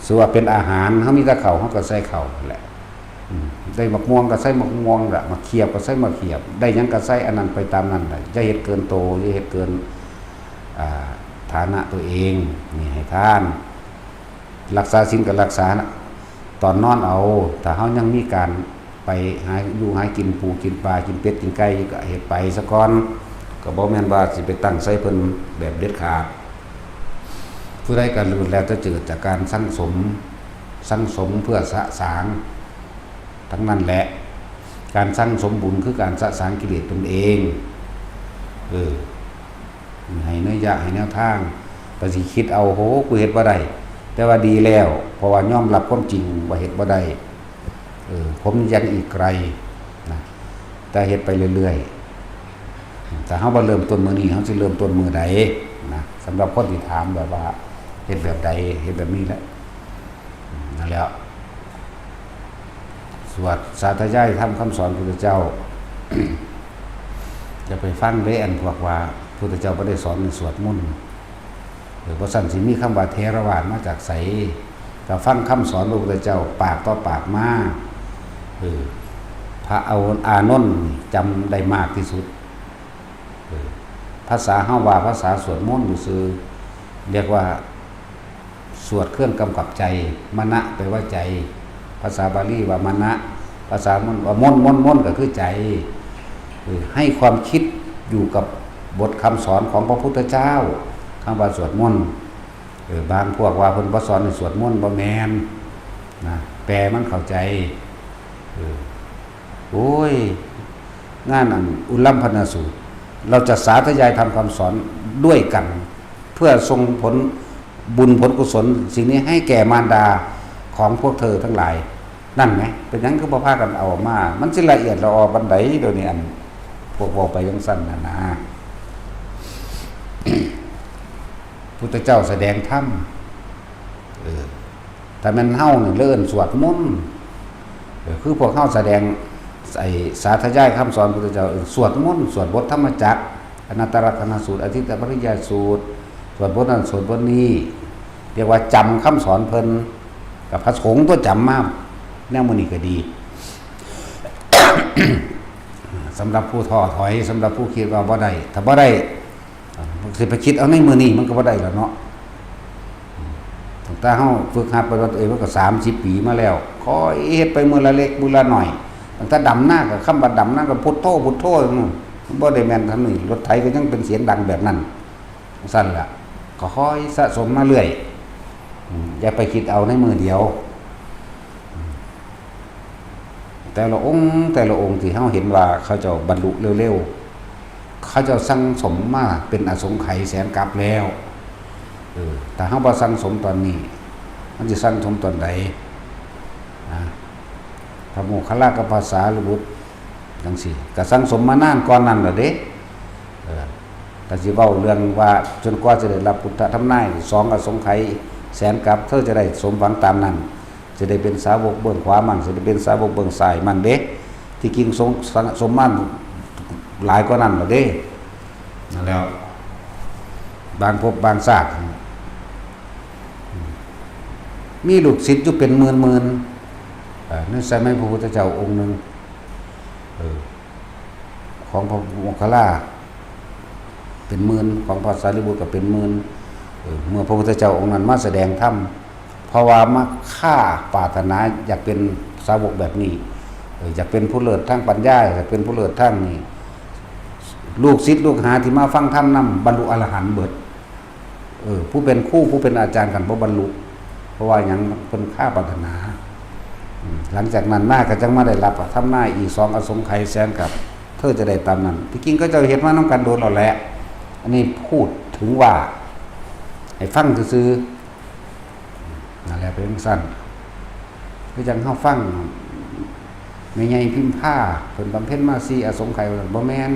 สมมุติว่าเป็นอาหาร เฮามีแต่ข้าว เฮาก็ใส่ข้าวนั่นแหละ อืม ได้หมากม่วงก็ใส่หมากม่วงละ หมากเขียบก็ใส่หมากเขียบ ได้หยังก็ใส่อันนั้นไปตามนั้นแหละ อย่าเฮ็ดเกินโต อย่าเฮ็ดเกิน อ่า ฐานะตัวเอง นี่ให้ทาน รักษาศีลก็รักษาตอนนอนเอา ถ้าเฮายังมีการไปหาอยู่หากิน ปูกินปลา กินเป็ดกินไก่ ก็เฮ็ดไปซะก่อน ก็บ่แม่นว่าสิไปตั้งใส่เพิ่นแบบเด็ดขาด ผู้ใดก็ล้วนแล้วแต่เกิดจากการสั่งสม สั่งสมเพื่อสะสาง ทั้งนั้นแหละ การสั่งสมบุญคือการสะสางกิเลสตนเอง เออ ให้นัยยะ ให้แนวทาง ก็สิคิดเอา โห กูเฮ็ดบ่ได้ แต่ว่าดีแล้ว เพราะว่ายอมรับความจริงว่าเฮ็ดบ่ได้ เออ ผมยังอีกไกลนะ แต่เฮ็ดไปเรื่อยๆ แต่เฮาบ่เริ่มต้นมื้อนี้ เฮาสิเริ่มต้นมื้อใดนะ สำหรับคนที่ถามแบบว่า เฮ็ดแบบใด เฮ็ดแบบนี้แหละ อืม นั่นแหละ สวดสาธยายธรรมคำสอนพุทธเจ้า อย่าไปฟังเด้ อันพวกว่าพุทธเจ้าบ่ได้สอนให้สวดมนต์ เออ บ่ซั้นสิมีคำว่าเถรวาทมาจากไส ก็ฟังคำสอนพระพุทธเจ้าปากต่อปากมา เออ พระอานนท์จำได้มากที่สุด เออ ภาษาเฮาว่าภาษาสวดมนต์ซื่อ เรียกว่า สวดเครื่องกำกับใจ มนะแปลว่าใจ ภาษาบาลีว่ามนะ ภาษามนต์ว่ามนต์ มนต์ มนต์ก็คือใจ เออ ให้ความคิดอยู่กับบทคำสอนของพระพุทธเจ้า คำว่าสวดมนต์ เออ บางพวกว่าเพิ่นบ่สอนให้สวดมนต์ บ่แม่นนะ แปลมันเข้าใจ เออ โอ้ย งานอันอุลัมพนสูตร เราจะสาธยายธรรมคำสอน ด้วยกัน เพื่อส่งผลบุญผลกุศลสิ่งนี้ให้แก่มารดาของพวกเธอทั้งหลาย นั่นไง เป็นหยังคือบ่พากันเอาออกมา มันสิละเอียดละออปานใด เดี๋ยวนี้อันพวกเว้าไปจั่งซั้นน่ะนะ พุทธเจ้าแสดงธรรม เออ ถ้าแม่นเฮานี่เอิ้นสวดมนต์ เออ คือพวกเฮาแสดง ไอ้สาธยายคำสอนพุทธเจ้า เออ สวดมนต์ สวดบทธรรมจักร อนัตตลักษณสูตร อธิตตปริยายสูตร สวดบทนั้นสวดบทนี้ เรียกว่าจำคำสอนเพิ่น กับพระสงฆ์ตัวจำมา แนวมื้อนี้ก็ดี สำหรับผู้ท้อถอย สำหรับผู้คิดว่าบ่ได้ ถ้าบ่ได้ สิไปคิดเอาในมื้อนี้มันก็บ่ได้แล้วเนาะ ตั้งแต่เฮาฝึกหัดไปว่าตัวเองมันก็สามสิบปีมาแล้ว คอยเฮ็ดไปมื้อละเล็กมื้อละน้อย ตั้งแต่ดำนาก็ คำว่าดำนาก็พุทโธ พุทโธ มันบ่ได้แม่นทำนี่ รถไถก็ยังเป็นเสียงดังแบบนั้น ซั่นล่ะ ก็คอยสะสมมาเรื่อย อืม อย่าไปคิดเอาในมื้อเดียว แต่ละองค์ แต่ละองค์ที่เฮาเห็นว่าเขาเจ้าบรรลุเร็วๆ เขาเจ้าสั่งสมมาเป็นอสงไขยแสนกัปแล้ว เออ ถ้าเฮาบ่สั่งสมตอนนี้ มันสิสั่งสมตอนใด นะ พระโมคคัลลากับพระสารีบุตรจั่งซี้ ก็สั่งสมมานานก่อนนั้นแล้วเด้ เออ ก็สิเว้าเรื่องว่าจนกว่าจะได้รับพุทธธรรมนาย สองอสงไขยแสนกัป เธอจะได้สมหวังตามนั้น สิได้เป็นสาวกเบื้องขวามั่ง สิได้เป็นสาวกเบื้องซ้ายมั่งเด้ ที่จริงสง สง สมมาหลายกว่านั้นแล้วเด้ นั่นแหล้ว บางภพบางชาติ มีลูกศิษย์อยู่เป็นหมื่นๆ เอ่อ ในสมัยพระพุทธเจ้าองค์หนึ่ง เออ ของพระโมคคัลลา เป็นหมื่น ของพระสารีบุตรก็เป็นหมื่น เออ เมื่อพระพุทธเจ้าองค์นั้นมาแสดงธรรม เพราะว่ามาฆ่าปรารถนาอยากเป็นสาวกแบบนี้ เออ อยากเป็นผู้เลิศทางปัญญา อยากเป็นผู้เลิศทางนี้ ลูกศิษย์ลูกหาที่มาฟังธรรมนำบรรลุอรหันต์เบิด เออ ผู้เป็นครูผู้เป็นอาจารย์กันบ่บรรลุ เพราะว่าหยัง เพิ่นฆ่าปรารถนา อืม หลังจากนั้นมาก็จั่งมาได้รับธรรมนายอีกสองอสงไขยแสนกัป เธอจะได้ตามนั้น ที่จริงเขาเจ้าเฮ็ดมานำกันโดนแล้วแหละ อันนี้พูดถึงว่า ให้ฟังซื่อๆ นั่นแหละเป็นจั่งซั้น คือจั่งเฮาฟัง แม่ใหญ่พิมพา เพิ่นบำเพ็ญมาสี่อสงไขย บ่แม่น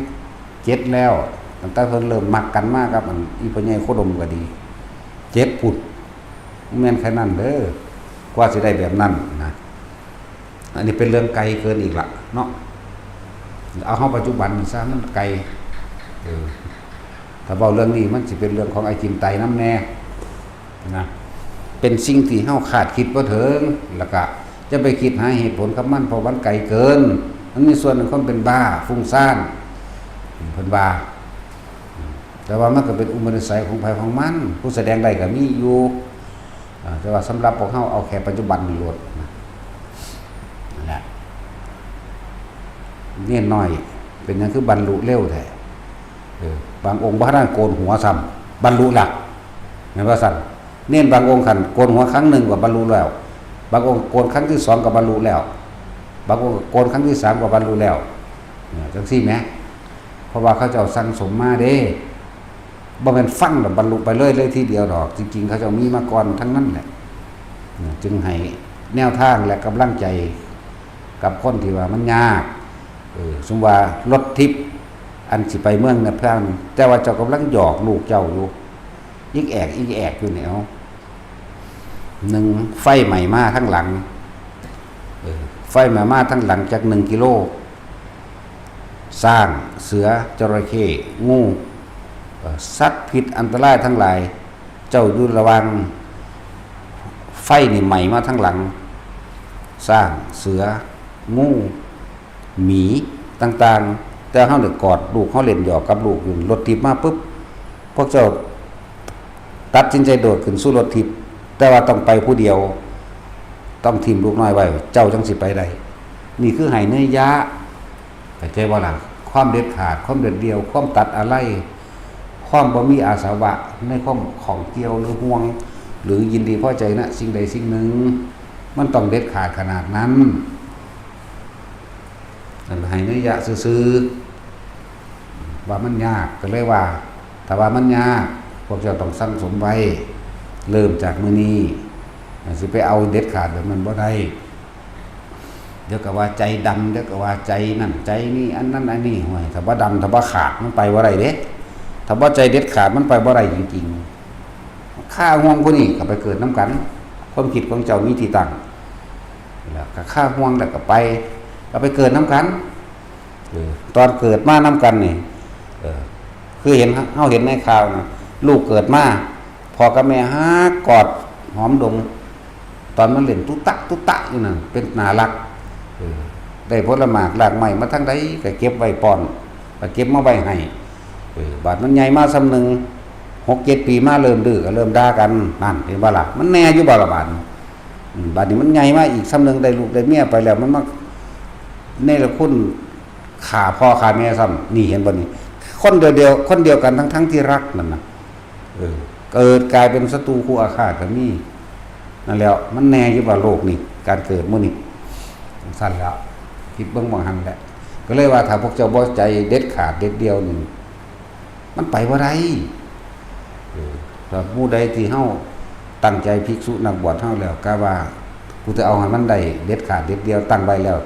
เจ็ดแล้ว ตั้งแต่เพิ่นเริ่มมักกันมากับอันอีพ่อใหญ่โคดมก็ดี เจ็ดพุ้น บ่แม่นแค่นั้นเด้อ กว่าสิได้แบบนั้นนะ อันนี้เป็นเรื่องไกลเกินอีกละเนาะ เอาเฮาปัจจุบันซะ มันไกล เออ ถ้าเว้าเรื่องนี้มันสิเป็นเรื่องของไอ้จินไตนำแน่ นะ เป็นสิ่งที่เฮาคาดคิดบ่ถึง แล้วก็จะไปคิดหาเหตุผลกับมัน เพราะมันไกลเกิน มันมีส่วนในความเป็นบ้า ฟุ้งซ่าน เพิ่นว่า แต่ว่ามันก็เป็นอุปนิสัยของไผของมัน ผู้แสดงได้ก็มีอยู่ อ่า แต่ว่าสำหรับพวกเฮาเอาแค่ปัจจุบันนี่โลดนะ นั่นแหละ เณรน้อย เป็นหยังคือบรรลุเร็วแท้ เออ บางองค์บ่ทันโกนหัวซ้ำ บรรลุละ แม่นว่าซั่น เณรบางองค์คันโกนหัวครั้งหนึ่งก็บรรลุแล้ว บางองค์โกนครั้งที่สองก็บรรลุแล้ว บางองค์โกนครั้งที่สามก็บรรลุแล้ว เนี่ย จั่งซี้แหม เพราะว่าเขาเจ้าสั่งสมมาเด้ บ่แม่นฟังแล้วบรรลุไปเลย เลยทีเดียวดอก จริงๆ เขาเจ้ามีมาก่อนทั้งนั้นแหละ เนี่ย จึงให้แนวทางและกำลังใจกับคนที่ว่ามันยาก เออ สมมุติว่ารถทิพย์อันสิไปเมืองนิพพาน แต่ว่าเจ้ากำลังหยอกลูกเจ้าอยู่ อิกแอก อิกแอกอยู่เนี่ย เอา หนึ่ง ไฟไหม้มาทางหลัง เออ ไฟไหม้มาทางหลังจากหนึ่งกิโล ช้าง เสือ จระเข้ งู เอ่อ สัตว์พิษอันตรายทั้งหลาย เจ้าอยู่ระหว่างไฟนี่ไหม้มาทางหลัง ช้าง เสือ งู หมีต่างๆ แต่เฮาเนี่ยกอดลูก เฮาเล่นหยอกกับลูกอยู่ รถทิพย์มาปุ๊บ พวกเจ้าตัดสินใจโดดขึ้นสู่รถทิพย์ แต่ว่าต้องไปผู้เดียว ต้องถิ่มลูกน้อยไว้ เจ้าจั่งสิไปได้ นี่คือให้นัยยะ เข้าใจบ่ล่ะ ความเด็ดขาด ความเด็ดเดี่ยว ความตัดอาลัย ความบ่มีอาสวะในความข้องเกี่ยวหรือห่วง หรือยินดีพอใจณสิ่งใดสิ่งหนึ่ง มันต้องเด็ดขาดขนาดนั้น นั่นให้นัยยะซื่อๆ ว่ามันยาก ก็เลยว่า แต่ว่ามันยาก พวกเจ้าต้องสั่งสมไว้ เริ่มจากมื้อนี้ สิไปเอาเด็ดขาดแบบนั้นบ่ได้ เดี๋ยวก็ว่าใจดำ เดี๋ยวก็ว่าใจนั่นใจนี่ อันนั้นอันนี้ ห่วย ถ้าบ่ดำ ถ้าบ่ขาด มันไปบ่ได้เด้ ถ้าบ่ใจเด็ดขาด มันไปบ่ได้จริงๆ คาห่วงผู้นี้ก็ไปเกิดนำกัน ความคิดของเจ้ามีที่ตั้ง แล้วก็คาห่วงแล้วก็ไป ก็ไปเกิดนำกัน เออ ตอนเกิดมานำกันนี่ เออ คือเห็น เฮาเห็นในข่าวนะ ลูกเกิดมา พ่อกับแม่หากอดหอมดม ตอนมันเล่นตุ๊ตะตุ๊ตะอยู่นั่น เป็นน่ารัก เออ ได้ผลหมากรากไม้มาทางใดก็เก็บไว้ป้อน ก็เก็บมาไว้ให้ เออ บาดมันใหญ่มาส่ำหนึ่ง หกเจ็ดปีมาเริ่มดื้อก็เริ่มด่ากัน นั่น เห็นบ่ล่ะ มันแน่อยู่บ่ล่ะบาดนี้ อืม บาดนี้มันใหญ่มาอีกส่ำหนึ่ง ได้ลูกได้เมียไปแล้ว มันมาเนรคุณฆ่าพ่อฆ่าแม่ซ้ำ นี่เห็นบ่นี่ คนเดียวๆ คนเดียวกันทั้งๆที่รักนั่นน่ะ เออ เกิดกลายเป็นศัตรูคู่อาฆาตก็มี นั่นแหละ มันแน่อยู่ว่าโลกนี่ การเกิดมื้อนี้ ซั่นแล้ว คิดเบิ่งหม่องหั่นแหละ ก็เลยว่าถ้าพวกเจ้าบ่ใจเด็ดขาดเด็ดเดี่ยวนี่ มันไปบ่ได้ เออ ถ้าผู้ใดที่เฮาตั้งใจภิกษุนักบวชเฮาแล้ว กะว่า กูจะเอาให้มันได้เด็ดขาดเด็ดเดี่ยว ตั้งไว้แล้ว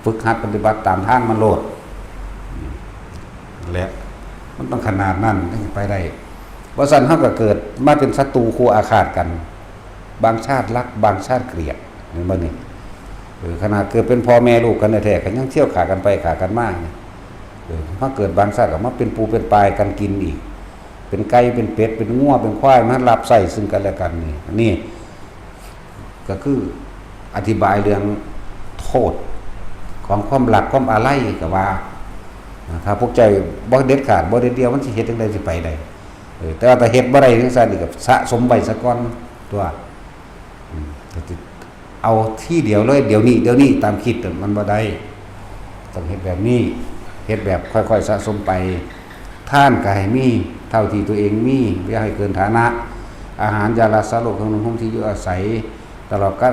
ฝึกหัดปฏิบัติตามทางมันโลด และมันต้องขนาดนั้นถึงไปได้ บ่ซั้นเฮาก็เกิดมาเป็นศัตรูคู่อาฆาตกัน บางชาติรัก บางชาติเกลียด เห็นบ่นี่ เออ ขนาดเกิดเป็นพ่อแม่ลูกกันแท้ๆ ก็ยังเที่ยวฆ่ากันไปฆ่ากันมานี่ เออ มาเกิดบางชาติก็มาเป็นปูเป็นปลากันกินอีก เป็นไก่เป็นเป็ด เป็นงัวเป็นควาย มารับใช้ซึ่งกันและกันนี่ อันนี้ ก็คืออธิบายเรื่องโทษของความรัก ความอาลัย ก็ว่า ถ้าพวกเจ้าบ่เด็ดขาด บ่เด็ดเดี่ยว มันสิเฮ็ดจั่งใดสิไปได้ เออ แต่ว่าถ้าเฮ็ดบ่ได้จั่งซั้นนี่ก็สะสมไว้ซะก่อนตั๊ว อืม ก็สิเอาทีเดียวเลย เดี๋ยวนี้ เดี๋ยวนี้ ตามคิดน่ะมันบ่ได้ ต้องเฮ็ดแบบนี้ เฮ็ดแบบค่อยๆ สะสมไป ทานก็ให้มีเท่าที่ตัวเองมี อย่าให้เกินฐานะ อาหาร ยารักษาโรค เครื่องนุ่งห่ม ที่อยู่อาศัย ตลอดก็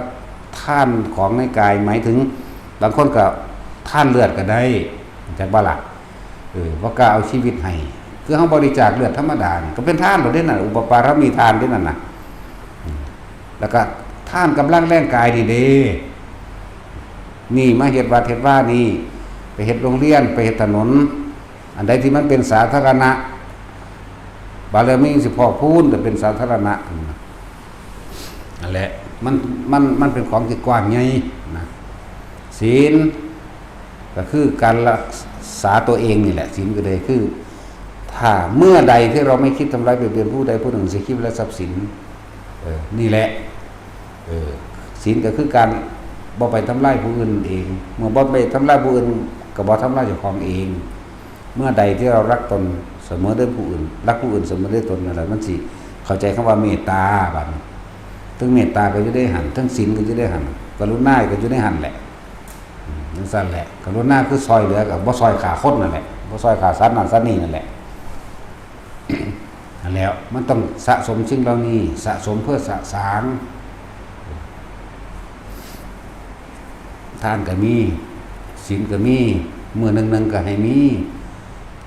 ทานของในกาย หมายถึง บางคนก็ทานเลือดก็ได้ จักบ่ล่ะ เออ บ่กล้าเอาชีวิตให้ คือเฮาบริจาคเลือดธรรมดานี่ ก็เป็นทานแล้วเด้นั่น อุปปารมีทานเด้นั่นน่ะ อืม แล้วก็ทานกำลังแรงกายนี่เด้ นี่มาเฮ็ดวัดเฮ็ดวานี่ ไปเฮ็ดโรงเรียน ไปเฮ็ดถนน อันใดที่มันเป็นสาธารณะ บารมีสิพอกพูนก็เป็นสาธารณะ นั่นแหละ มัน มัน มันเป็นของที่กว้างใหญ่นะ ศีล ก็คือการรักษาตัวเองนี่แหละ ศีลก็เลยคือ ถ้าเมื่อใดที่เราไม่คิดทำร้ายเบียดเบียนผู้ใดผู้หนึ่ง เสียชีวิตและทรัพย์สิน เออ นี่แหละ เออ ศีลก็คือการบ่ไปทำลายผู้อื่นเอง เมื่อบ่ไปทำลายผู้อื่น ก็บ่ทำลายเจ้าของเอง เมื่อใดที่เรารักตนเสมอด้วยผู้อื่น รักผู้อื่นเสมอด้วยตนนั่นแหละ มันสิเข้าใจคำว่าเมตตา บัดนี้ ถึงเมตตาก็อยู่ในหั่น ถึงศีลก็อยู่ในหั่น กรุณาก็อยู่ในหั่นแหละ อืม จั่งซั้นแหละ กรุณาคือซ่อยเหลือ ก็บ่ซ่อยฆ่าคนนั่นแหละ บ่ซ่อยฆ่าสัตว์นั่นสัตว์นี่นั่นแหละ นั่นแหละ มันต้องสะสมสิ่งเหล่านี้ สะสมเพื่อสะสาง ทานก็มี ศีลก็มี มื้อหนึ่งๆ ก็ให้มี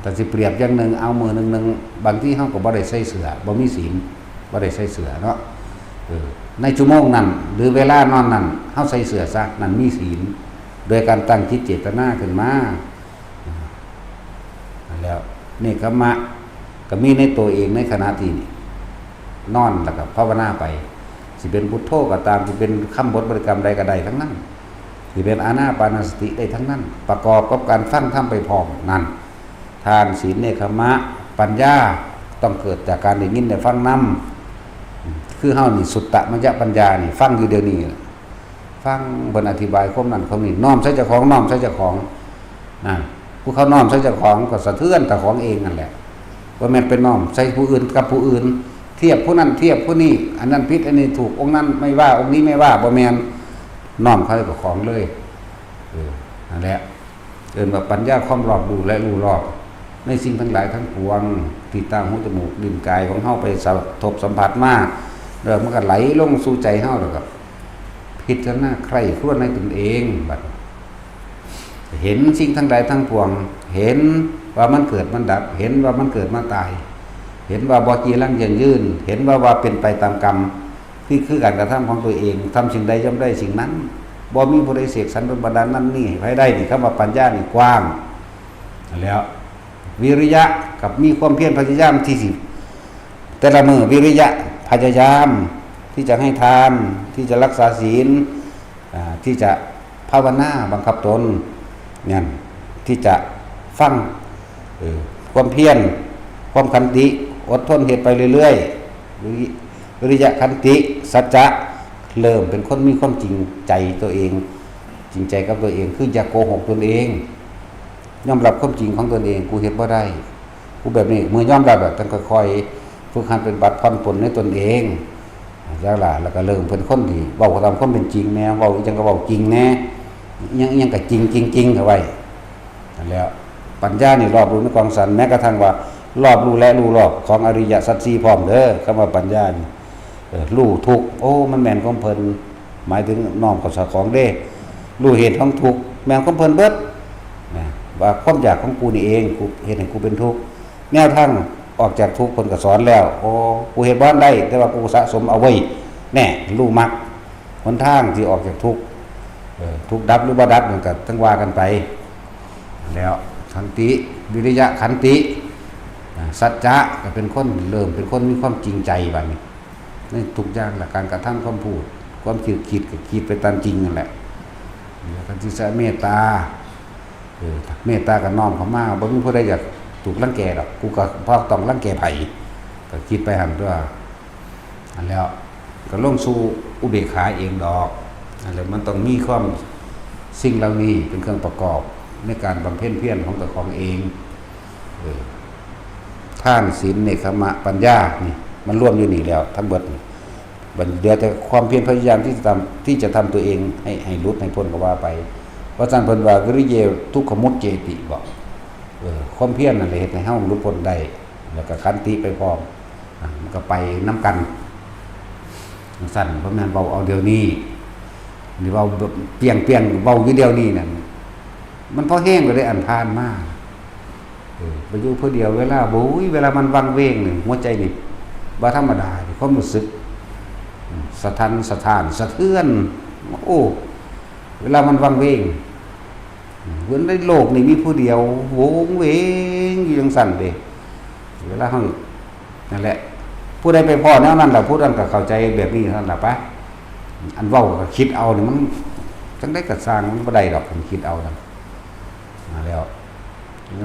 ถ้าสิเปรียบอย่างหนึ่ง เอามื้อหนึ่งๆ บางทีเฮาก็บ่ได้ใส่เสื้อ บ่มีศีล บ่ได้ใส่เสื้อเนาะ เออ ในชั่วโมงนั้น หรือเวลานอนนั้น เฮาใส่เสื้อซะ นั่นมีศีล โดยการตั้งจิตเจตนาขึ้นมา นั่นแหล้ว เนกขมะ ก็มีในตัวเองในขณะที่นอนแล้วก็ภาวนาไป สิเป็นพุทโธก็ตาม สิเป็นคำบทบริกรรมใดก็ได้ทั้งนั้น สิเป็นอานาปานสติได้ทั้งนั้น ประกอบกับการฟังธรรมไปพร้อมนั่น ทาน ศีล เนกขมะ ปัญญา ต้องเกิดจากการได้ยินได้ฟังนำ คือเฮานี่สุตตมยปัญญานี่ ฟังอยู่เดี๋ยวนี้ ฟังเพิ่นอธิบายความนั้นความนี้ น้อมใส่เจ้าของ น้อมใส่เจ้าของ นั่น ผู้เขาน้อมใส่เจ้าของก็สะเทือนเจ้าของเองนั่นแหละ บ่แม่นไปน้อมใส่ผู้อื่นกับผู้อื่น เทียบผู้นั้นเทียบผู้นี้ อันนั้นผิด อันนี้ถูก องค์นั้นไม่ว่า องค์นี้ไม่ว่า บ่แม่น น้อมเข้าเจ้าของเลย เออ นั่นแหละ เอิ้นว่าปัญญาความรอบรู้และรู้รอบ ในสิ่งทั้งหลายทั้งปวง ที่ตา หู จมูก ลิ้น กายของเฮาไปสะทบสัมผัสมา แล้วมันก็ไหลลงสู่ใจเฮา แล้วก็พิจารณาใคร่ครวญในตนเอง บัด เห็นสิ่งทั้งหลายทั้งปวง เห็นว่ามันเกิดมันดับ เห็นว่ามันเกิดมาตาย เห็นว่าบ่จีรังยั่งยืน เห็นว่า ว่าเป็นไปตามกรรม นี่คือการกระทำของตัวเอง ทำสิ่งใดย่อมได้สิ่งนั้น บ่มีผู้ใดเสกสรรดลบันดาลนั่นนี่ให้ใครได้ นี่คำว่าปัญญานี่กว้าง แล้ว วิริยะกับมีความเพียรพยายามที่สิ แต่ละมื้อ วิริยะพยายามที่จะให้ทาน ที่จะรักษาศีล อ่า ที่จะภาวนาบังคับตน นั่น ที่จะฟัง เออ ความเพียร ความขันติ อดทนเฮ็ดไปเรื่อยๆ วิริ วิริยะขันติ สัจจะ เริ่มเป็นคนมีความจริงใจตัวเอง จริงใจกับตัวเอง คืออย่าโกหกตนเอง ยอมรับความจริงของตนเอง กูเฮ็ดบ่ได้ กูแบบนี้ เมื่อยอมรับแล้ว ต้องค่อยๆ ฝึกหัดปฏิบัติผ่อนปลนในตนเอง จั่งล่ะ แล้วก็เริ่มเป็นคนที่เว้าตามความเป็นจริงแหน่ เว้าอีหยังก็เว้าจริงแหน่ อิหยัง อิหยังก็จริง จริง จริงเข้าไว้ นั่นแหละ ปัญญานี่รอบรู้ในกองสัน แม้กระทั่งว่ารอบรู้และรู้รอบของอริยสัจสี่พร้อมเด้อ คำว่าปัญญานี่ เออ รู้ทุกข์ โอ้ มันแม่นของเพิ่น หมายถึงน้อมเข้าใส่ของเด้ รู้เหตุของทุกข์ แม่นของเพิ่นเบิด นะ ว่าความอยากของกูนี่เอง กูเฮ็ดให้กูเป็นทุกข์ แนวทางออกจากทุกข์เพิ่นก็สอนแล้ว โอ้ กูเฮ็ดบ่ทันได้ แต่ว่ากูสะสมเอาไว้ แน่ รู้มรรค หนทางที่ออกจากทุกข์ เออ ทุกข์ดับหรือบ่ดับ มันก็ต้องว่ากันไป แล้ว ขันติ วิริยะขันติ อ่า สัจจะ ก็เป็นคนเริ่มเป็นคนมีความจริงใจบัดนี้ ในทุกอย่างล่ะ การกระทำ ความพูด ความคิด คิดก็คิดไปตามจริงนั่นแหละ แล้วก็ที่จะเมตตา เออ เมตตาก็น้อมเข้ามา บ่มีผู้ใดอยากถูกรังแกดอก กูก็บ่ต้องรังแกไผ ก็คิดไปหั่นตั๊ว อันแล้วก็ลงสู่อุเบกขาเองดอก อันแล้วมันต้องมีความสิ่งเหล่านี้เป็นเครื่องประกอบในการบำเพ็ญเพียรของเจ้าของเอง เออ ทาน ศีล เนกขัมมะ ปัญญา นี่ มันรวมอยู่นี่แล้วทั้งเบิดนี่ บัดเหลือแต่ความเพียรพยายามที่จะทำ ที่จะทำตัวเองให้ ให้หลุดให้พ้นก็ว่าไป เพราะฉะนั้นเพิ่นว่า วิริเย ทุกขมุจเจติ บอก เออ ความเพียรนั่นแหละเฮ็ดให้เฮาหลุดพ้นได้ แล้วก็ขันติไปพร้อม อ่ะ มันก็ไปนำกัน จั่งซั้น บ่แม่นเว้าเอาเดี๋ยวนี้ นี่เว้าแบบเปรี้ยงๆ เว้าอยู่เดี๋ยวนี้นั่น มันพอแฮงแล้วเด้ อันผ่านมา เออ ไปอยู่ผู้เดียว เวลา โอ้ย เวลามันวังเวงนี่ หัวใจนี่บ่ธรรมดาเด้ ความรู้สึก อืม สะท้าน สะท้าน สะเทือน โอ้ เวลามันวังเวง อืม เหมือนในโลกนี่มีผู้เดียว โวงเวงอยู่จั่งซั้นเด้ เวลาเฮา นั่นแหละ ผู้ใดไปพ้อแนวนั้นล่ะ ผู้นั้นก็เข้าใจแบบนี้เท่านั้นล่ะปะ อันเว้าก็คิดเอานี่มัน จั่งใดก็ซ่าง มันบ่ได้ดอก คันคิดเอานั่น มาแล้ว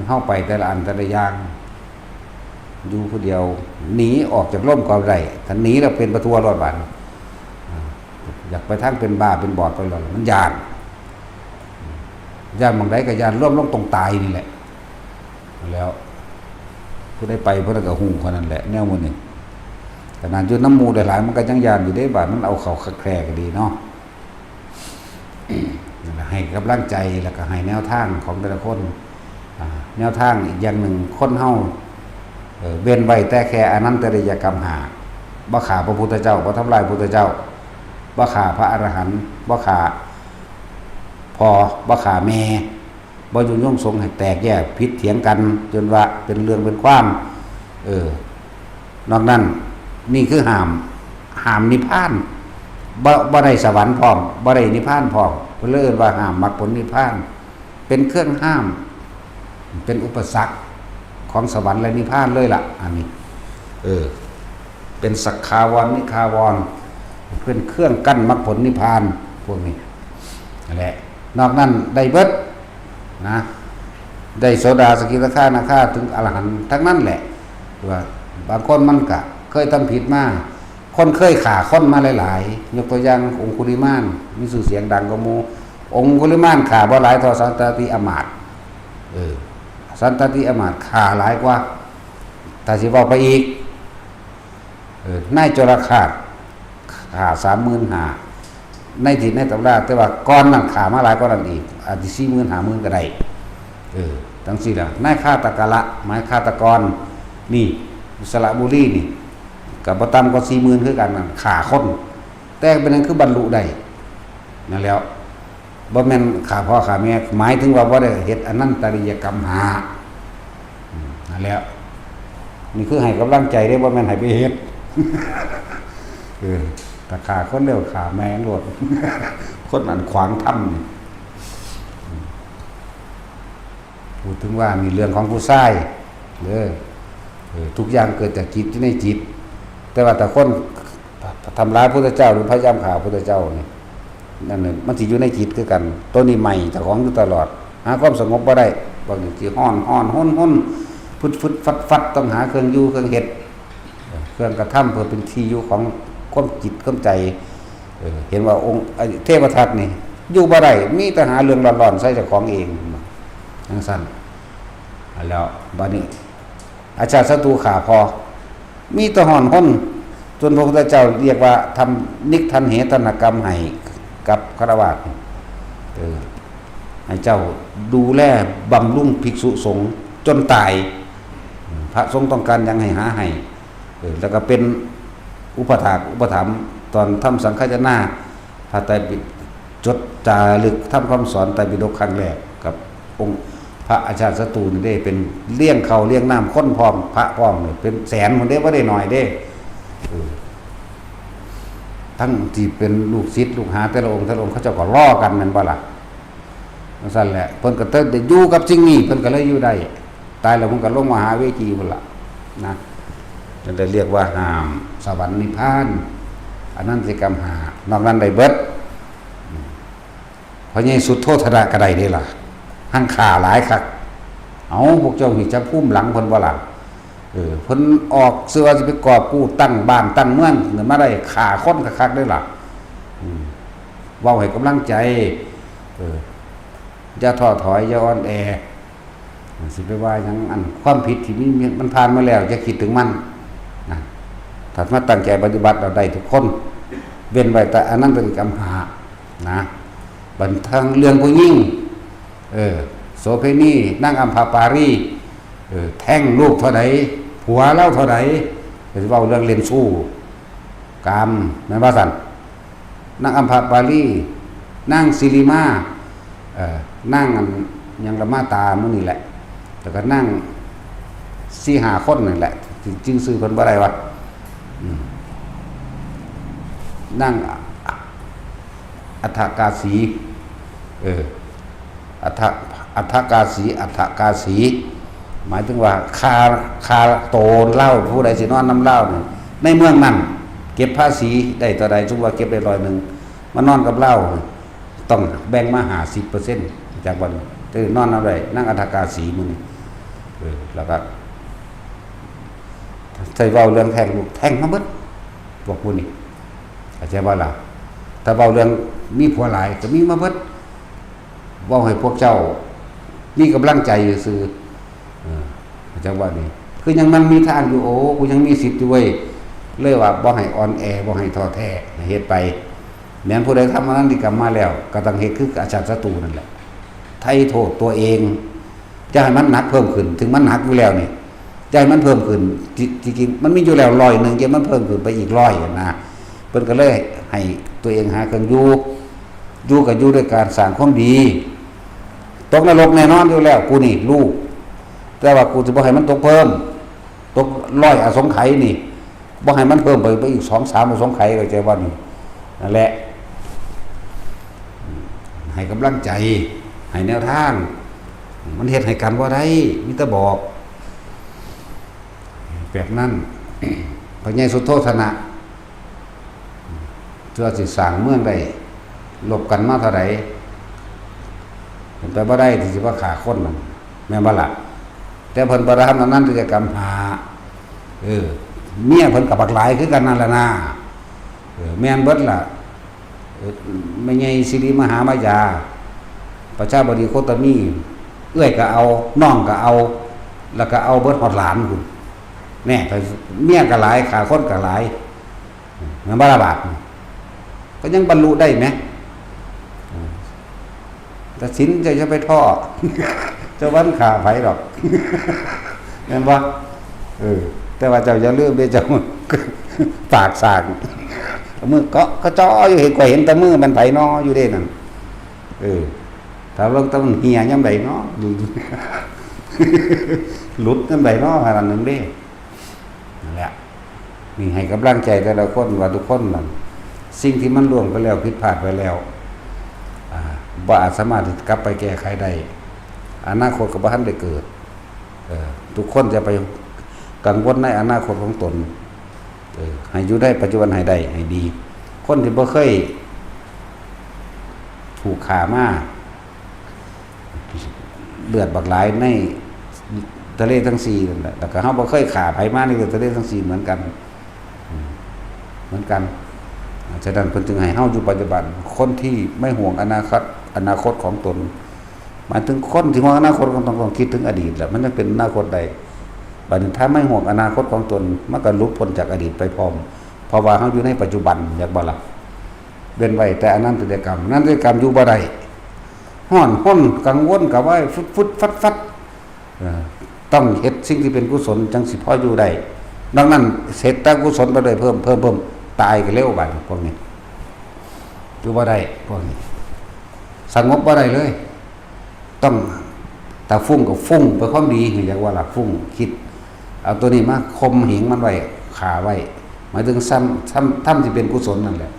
เฮาไปแต่ละอันแต่ละอย่าง อยู่ผู้เดียว หนีออกจากลมก็บ่ได้ ถ้าหนีแล้วเป็นประตูรอดบาดนี้ อ่า อยากไปทางเป็นบ้าเป็นบอดไปแล้ว มันย้าน ย้านหม่องใดก็ย้าน รวมลงตรงตายนี่แหละ แล้ว ผู้ใดไปผู้นั้นก็ฮู้เท่านั้นแหละ แนวหมู่นี้ ขนาดอยู่นำหมู่หลายๆ มันก็ยังย้านอยู่เด้ บาดมันเอาเข้าคักแคร่ก็ดีเนาะ นั่นล่ะ ให้กำลังใจ แล้วก็ให้แนวทางของแต่ละคน อ่า แนวทางอีกอย่างหนึ่ง คนเฮา เอ่อ เว้นไว้แต่แค่อนันตริยกรรมห้า บ่ฆ่าพระพุทธเจ้า บ่ทำลายพุทธเจ้า บ่ฆ่าพระอรหันต์ บ่ฆ่าพ่อ บ่ฆ่าแม่ บ่ยุยงสงฆ์ให้แตกแยกผิดเถียงกัน จนว่าเป็นเรื่องเป็นความ เออ นอกนั้น นี่คือห้าม ห้ามนิพพาน บ่ บ่ได้สวรรค์พร้อม บ่ได้นิพพานพร้อม เพิ่นเลยเอิ้นว่าห้ามมรรคผลนิพพาน เป็นเครื่องห้าม เป็นอุปสรรคของสวรรค์และนิพพานเลยล่ะ อันนี้ เออ เป็นสักขาวร นิขาวร เป็นเครื่องกั้นมรรคผลนิพพาน พวกนี้ นั่นแหละ นอกนั้นได้เบิด นะ ได้โสดา สกิทาคา นาคา ถึงอรหันต์ทั้งนั้นแหละ ว่าบางคนมันก็เคยทำผิดมา คนเคยฆ่าคนมาหลายๆ ยกตัวอย่างองคุลิมาน มีชื่อเสียงดังกว่าหมู่ องคุลิมานฆ่าบ่หลายเท่าสันตติอมาตย์ เออ สันตติอมาตย์ฆ่าหลายกว่า ถ้าสิเว้าไปอีก เออ นายจรคาสฆ่าสามหมื่นห้า ในที่ในตำรา แต่ว่าก่อนนั้นฆ่ามาหลายกว่านั้นอีก อาจสิสี่หมื่นห้าหมื่นก็ได้ เออ จั่งซี้ล่ะ นายฆาตกะละ หมายฆาตกร นี่ สระบุรีนี่ ก็บ่ต่ำกว่าสี่หมื่นคือกันนั่น ฆ่าคน แต่เป็นหยังคือบรรลุได้ นั่นแหล้ว บ่แม่นฆ่าพ่อฆ่าแม่ หมายถึงว่าบ่ได้เฮ็ดอนันตริยกรรมห้า อืม นั่นแหละ นี่คือให้กำลังใจเด้ บ่แม่นให้ไปเฮ็ด เออ ถ้าฆ่าคนเร็วฆ่าแม่งโลด คนอันขวางธรรมนี่ พูดถึงว่ามีเรื่องของผู้ชายเด้อ เออ ทุกอย่างเกิดจากจิต อยู่ในจิต แต่ว่าถ้าคนทำร้ายพุทธเจ้า หรือพยายามฆ่าพุทธเจ้านี่ นั่นน่ะมันสิอยู่ในจิตคือกัน ตัวนี้ไหม้เจ้าของอยู่ตลอด หาความสงบบ่ได้ บางทีฮ้อนฮ้อนฮ้นฮ้น ฟึดฟึดฟัดฟัด ต้องหาเครื่องอยู่เครื่องเฮ็ด เครื่องกระทำเพื่อเป็นที่อยู่ของความจิตความใจ เออ เห็นว่าองค์ไอ้เทพทัตนี่ อยู่บ่ได้ มีแต่หาเรื่องร้อนๆใส่เจ้าของเอง จังซั่น แล้วบัดนี้ อาชาติศัตรูฆ่าพ่อ มีแต่ฮ้อนฮ้น จนพระพุทธเจ้าเรียกว่าทำนิกทันเหตนกรรมให้กับฆราวาส เออ ให้เจ้าดูแลบำรุงภิกษุสงฆ์จนตาย พระสงฆ์ต้องการหยังให้หาให้ เออ แล้วก็เป็นอุปถากอุปถัมภ์ ตอนทำสังฆายนา พระไตรปิฎก จดจารึกทำคำสอนไตรปิฎกครั้งแรก กับองค์พระอาชาติศัตรูนี่เด้ เป็นเลี้ยงข้าวเลี้ยงน้ำคนพร้อม พระพร้อมนี่เป็นแสนพุ้นเด้ บ่ได้น้อยเด้ เออ ทั้งที่เป็นลูกศิษย์ลูกหาแต่ละองค์แต่ละองค์ เขาเจ้าก็รอกันแม่นบ่ล่ะ จังซั่นแหละ เพิ่นก็เติบได้อยู่กับสิ่งนี้ เพิ่นก็เลยอยู่ได้ ตายแล้วเพิ่นก็ลงมหาเวทีพุ้นล่ะ นะ นั่นเลยเรียกว่าห้ามสวรรค์นิพพาน อันนั้นสิกรรมห้า นอกนั้นได้เบิด พ่อใหญ่สุโธทนะก็ได้เด้ล่ะ หั้งฆ่าหลายคัก เอ้า พวกเจ้านี่จักภูมิหลังเพิ่นบ่ล่ะ เออ เพิ่นออกเสื้อว่าสิไปกอบกู้ตั้งบ้านตั้งเมือง มาได้ฆ่าคนคักๆเด้ล่ะ อืม เว้าให้กำลังใจ เออ อย่าท้อถอย อย่าอ่อนแอ สิไปว่าหยัง อันความผิดที่มี มันผ่านมาแล้ว อย่าคิดถึงมัน นะ ถ้ามาตั้งใจปฏิบัติ เราได้ทุกคน เว้นไว้แต่อันนั้นเป็นกรรมห้า นะ บัดทางเรื่องผู้หญิง เออ โสเภณี นางอัมพาปารี เออ แท้งลูกเท่าใด ผัวลาวเท่าใด ก็สิเว้าเรื่องเล่นชู้ กาม แม่นว่าซั่น นางอัมพาปาลี นางสิริมา เอ่อ นางอันหยังละมาตามื้อนี้แหละ แล้วก็นางสี่ห้าคนนั่นแหละ ที่จื่อชื่อเพิ่นบ่ได้วะ อืม นางอัฏฐกาสี เออ อัฏฐ อัฏฐกาสี อัฏฐกาสี หมายถึงว่าค่า ค่าโตลาว ผู้ใดสินอนนำลาวนี่ ในเมืองนั้น เก็บภาษีได้เท่าใด สมมุติว่าเก็บได้ร้อยหนึ่ง มานอนกับลาว ต้องแบ่งมาห้าสิบเปอร์เซ็นต์ จากวัน เออ นอนนำได้ นางอัฏฐกาสีมื้อนี้ เออ แล้วก็ ใส่เว้าเรื่องแท้งลูก แท้งมาเบิด พวกผู้นี้ เข้าใจบ่ล่ะ ถ้าเว้าเรื่องมีผัวหลาย ก็มีมาเบิด เว้าให้พวกเจ้ามีกำลังใจซื่อๆ เออ จังหวะนี้ คือยังมันมีทางอยู่ โอ้ กูยังมีสิทธิ์อยู่เว้ย เลยว่าบ่ให้อ่อนแอ บ่ให้ท้อแท้ ให้เฮ็ดไป แม้นผู้ใดทำอนันติกรรมมาแล้ว ก็ต้องเฮ็ดคืออาชาติศัตรูนั่นแหละ ไถ่โทษตัวเอง อย่าให้มันหนักเพิ่มขึ้น ถึงมันหนักอยู่แล้วนี่ อย่าให้มันเพิ่มขึ้น ที่ ที่จริงมันมีอยู่แล้วร้อยหนึ่ง อย่ามันเพิ่มขึ้นไปอีกร้อยนะ เพิ่นก็เลยให้ตัวเองหาเครื่องอยู่ อยู่ก็อยู่ด้วยการสร้างความดี ตกนรกแน่นอนอยู่แล้ว กูนี่รู้ แต่ว่ากูสิบ่ให้มันตกเพิ่ม ตกร้อยอสงไขยนี่ บ่ให้มันเพิ่มไป ไปอีกสองสามอสงไขย เข้าใจบ่นี่ นั่นแหละ ให้กำลังใจ ให้แนวทาง มันเฮ็ดให้กันบ่ได้ มีแต่บอก แบบนั้น พระใหญ่สุโธทนะ เพื่อสิสร้างเมืองได้ ลบกันมาเท่าใด เป็นไปบ่ได้ที่สิมาฆ่าคนนั่น แม่นบ่ล่ะ แต่เพิ่นบ่ได้ทำอันนั้น กิจกรรมหา เออ เมียเพิ่นก็บักหลายคือกันนั่นล่ะนะ เออ แม่นเบิดล่ะ เออ แม่ใหญ่สิริมหามายา ประชาบดีโคตมี เอื้อยก็เอา น้องก็เอา แล้วก็เอาเบิดฮอดหลานพุ้น แน่ เมียก็หลาย ฆ่าคนก็หลาย แม่นบ่ล่ะบาด ก็ยังบรรลุได้แหม แต่ศีลเจ้าอย่าไปท้อ เจ้าบ่ฆ่าไผดอก แม่นบ่ เออ แต่ว่าเจ้าอย่าลืมเด้อ เจ้า ปากสร้าง มือเกาะกระจออยู่ เห็น ก็เห็นแต่มือมันไผน้ออยู่เด้นั่น เออ ถ้าลงตะมันเหี่ยยามใดน้อ หลุดยามใดน้อ อันนั้นหนึ่งเด้ นี่ให้กำลังใจแต่ละคนว่าทุกคนนั่น สิ่งที่มันล่วงไปแล้ว ผิดพลาดไปแล้ว อ่า บ่อาจสามารถที่จะกลับไปแก้ไขได้ อนาคตก็บ่ทันได้เกิด เออ ทุกคนจะไปกังวลในอนาคตของตน เออ ให้อยู่ในปัจจุบันให้ได้ ให้ดี คนที่บ่เคยถูกฆ่ามา เลือดบักหลายในทะเลทั้งสี่นั่นแหละ แล้วก็เฮาบ่เคยฆ่าไผมาในทะเลทั้งสี่เหมือนกัน อืม เหมือนกัน ฉะนั้นเพิ่นจึงให้เฮาอยู่ปัจจุบัน คนที่ไม่ห่วงอนาคต อนาคตของตน หมายถึงคนที่ห่วงอนาคตก็ต้อง ต้องคิดถึงอดีตแหละ มันยังเป็นอนาคตได้ บัดนี้ถ้าไม่ห่วงอนาคตของตน มันก็หลุดพ้นจากอดีตไปพร้อม เพราะว่าเฮาอยู่ในปัจจุบัน อยากบ่ล่ะ เว้นไว้แต่อนันตริยกรรม อนันตริยกรรมอยู่บ่ได้ ฮ้อนฮนกังวลกระวาย ฟึดฟึดฟัดฟัด เออ ต้องเฮ็ดสิ่งที่เป็นกุศลจังสิพออยู่ได้ ดังนั้นเฮ็ดแต่กุศลไปเลย เพิ่ม เพิ่ม เพิ่ม ตายก็เร็วบัดนี้พวกนี้ อยู่บ่ได้ พวกนี้ สงบบ่ได้เลย ต้อง ถ้าฟุ้งก็ฟุ้งไปความดี อยากว่าล่ะ ฟุ้งคิด เอาตัวนี้มาข่มเหงมันไว้ ฆ่าไว้ หมายถึงซ้ำ ซ้ำ ทำที่เป็นกุศลนั่นแหละ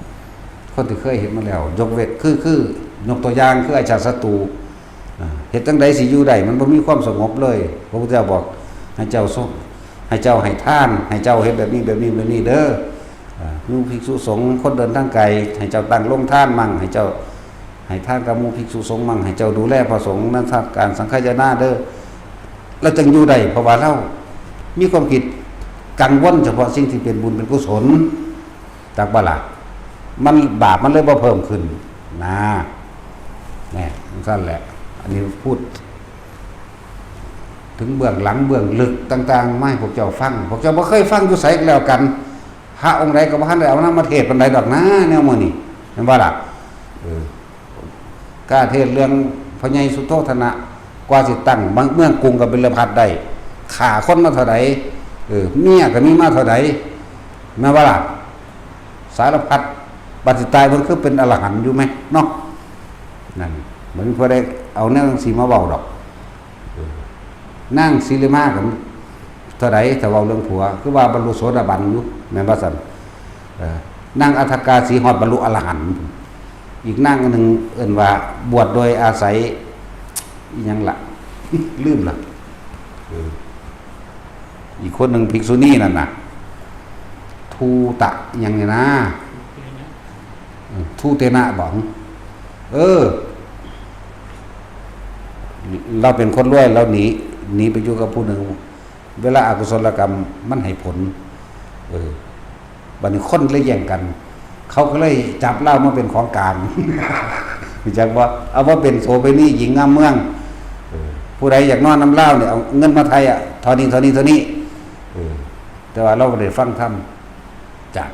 คนที่เคยเห็นมาแล้ว ยกเว้น คือ คือ ยกตัวอย่างคืออาชาติศัตรู อ่า เฮ็ดจั่งใดสิอยู่ได้ มันบ่มีความสงบเลย พระพุทธเจ้าบอก ให้เจ้าสง ให้เจ้าให้ทาน ให้เจ้าเฮ็ดแบบนี้ แบบนี้ แบบนี้เด้อ อ่า มีภิกษุสงฆ์คนเดินทางไกล ให้เจ้าตั้งโรงทานมั่ง ให้เจ้าให้ทานกับหมู่ภิกษุสงฆ์มั่ง ให้เจ้าดูแลพระสงฆ์ในการสังฆายนาเด้อ เราจึงอยู่ได้ เพราะว่าเรามีความคิดกังวลเฉพาะสิ่งที่เป็นบุญเป็นกุศล จักบ่ล่ะ มัน บาปมันเลยบ่เพิ่มขึ้น นะ เนี่ย จั่งซั่นแหละ อันนี้พูด ถึงเบื้องหลังเบื้องลึกต่างๆ มาให้พวกเจ้าฟัง พวกเจ้าบ่เคยฟังอยู่ไสก็แล้วกัน พระองค์ใดก็บ่ทันได้เอานำมาเทศน์ปานใดดอกนะ แนวมื้อนี้ แม่นบ่ล่ะ เออ กล้าเทศน์เรื่องพ่อใหญ่สุโธทนะ กว่าสิตั้งเมือง เมืองกรุงกบิลพัสดุ์ได้ ฆ่าคนมาเท่าใด เออ เมียก็มีมาเท่าใด แม่นบ่ล่ะ สารพัด บัดสิตายเพิ่นคือเป็นอรหันต์อยู่แหมเนาะ นั่น บ่มีผู้ใดเอาแนวจั่งซี้มาเว้าดอก เออ นางสิริมาก็เท่าใด ถ้าเว้าเรื่องผัว คือว่าบรรลุโสดาบันอยู่ แม่นบ่ซั่น เออ นางอัฏฐกาสิฮอดบรรลุอรหันต์ อีกนางอันหนึ่งเอิ้นว่าบวชโดยอาศัย อีหยังล่ะ ลืมล่ะ เออ อีกคนหนึ่งภิกษุณีนั่นน่ะ ทูตะหยังนี่นะ เออ ทูเตนะบอก เออ เราเป็นคนรวย เราหนี หนีไปอยู่กับผู้หนึ่ง เวลาอกุศลกรรมมันให้ผล เออ บัดนี้คนเลยแย่งกัน เขาก็เลยจับลาวมาเป็นของกลาง รู้จักบ่ เอามาเป็นโสเภณีหญิงงามเมือง เออ ผู้ใดอยากนอนนำลาวเนี่ย เอาเงินมาไถ่อะ เท่านี้ เท่านี้ เท่านี้ เออ แต่ว่าเราบ่ได้ฟังธรรมจาก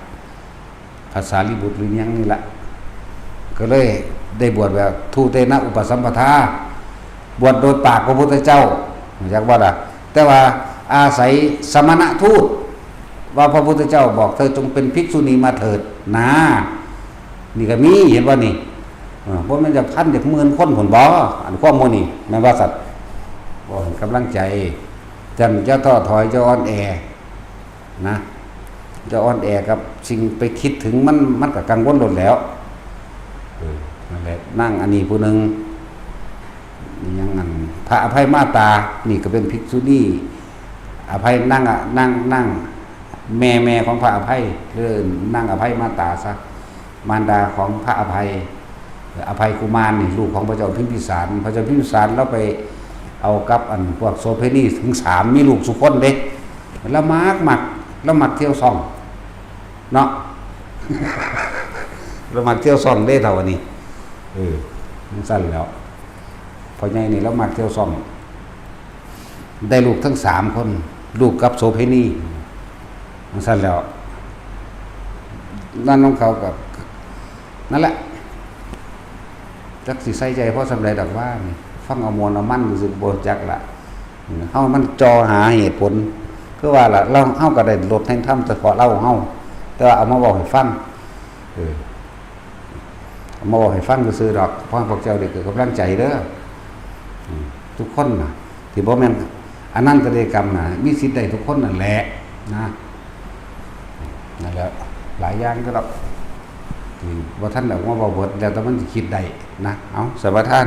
พระสารีบุตรหรือหยังนี่ละ ก็เลยได้บวชแบบทูเตนะอุปสัมปทา บวชโดยปากพระพุทธเจ้า รู้จักบ่ล่ะ แต่ว่าอาศัยสมณทูต ว่าพระพุทธเจ้าบอกเธอจงเป็นภิกษุณีมาเถิดนะ นี่ก็มี เห็นบ่นี่ เออ บ่แม่นจักพันจักหมื่นคนพุ้นบ่ อันความหมู่นี่ แม่นว่าซั่น บ่ให้กำลังใจ จั่งอย่าท้อถอย อย่าอ่อนแอ นะ อย่าอ่อนแอกับสิ่งไปคิดถึงมัน มันก็กังวลโลดแหล้ว เออ นั่นแหละ นางอันนี้ผู้หนึ่ง ยังอัน พระอภัยมาตา นี่ก็เป็นภิกษุณี อภัยนางอะ นาง นาง แม่ แม่ของพระอภัย เออ นางอภัยมาตาซะ มารดาของพระอภัย อภัยกุมารนี่ ลูกของพระเจ้าพิมพิสาร พระเจ้าพิมพิสารลาวไปเอากับอันพวกโสเภณีถึงสาม มีลูกซุคนเด้ ลาวมัก มัก ลาวมักเที่ยวซ่อง เนาะ ลาวมักเที่ยวซ่องเด้ เฒ่าอันนี้ เออ จั่งซั่นแหล้ว พ่อใหญ่นี่ลาวมักเที่ยวซ่อง ได้ลูกทั้งสามคน ลูกกับโสเภณี จั่งซั่นแหล้ว นั่นของเขาก็ นั่นแหละ จักสิใส่ใจพอส่ำใดดอกว่านี่ ฟังเอาม่วนเอามันซื่อๆ บ่จักละ เฮามันจ่อหาเหตุผล คือว่าล่ะ ลาว เฮาก็ได้รสแห่งธรรมเฉพาะลาวเฮา แต่ว่าเอามาเว้าให้ฟัง เออ เอามาเว้าให้ฟังซื่อๆ ดอก เพราะพวกเจ้าได้เกิดกำลังใจเด้อ อืม ทุกคนน่ะ ที่บ่แม่นอนันตริยกรรมน่ะ มีสิทธิ์ได้ทุกคนนั่นแหละ นะ นั่นแหละ หลายอย่างก็ดอก ที่บ่ทันได้ออกมาเว้าเบิด แล้วแต่มันสิคิดได้นะ เอา สมาทาน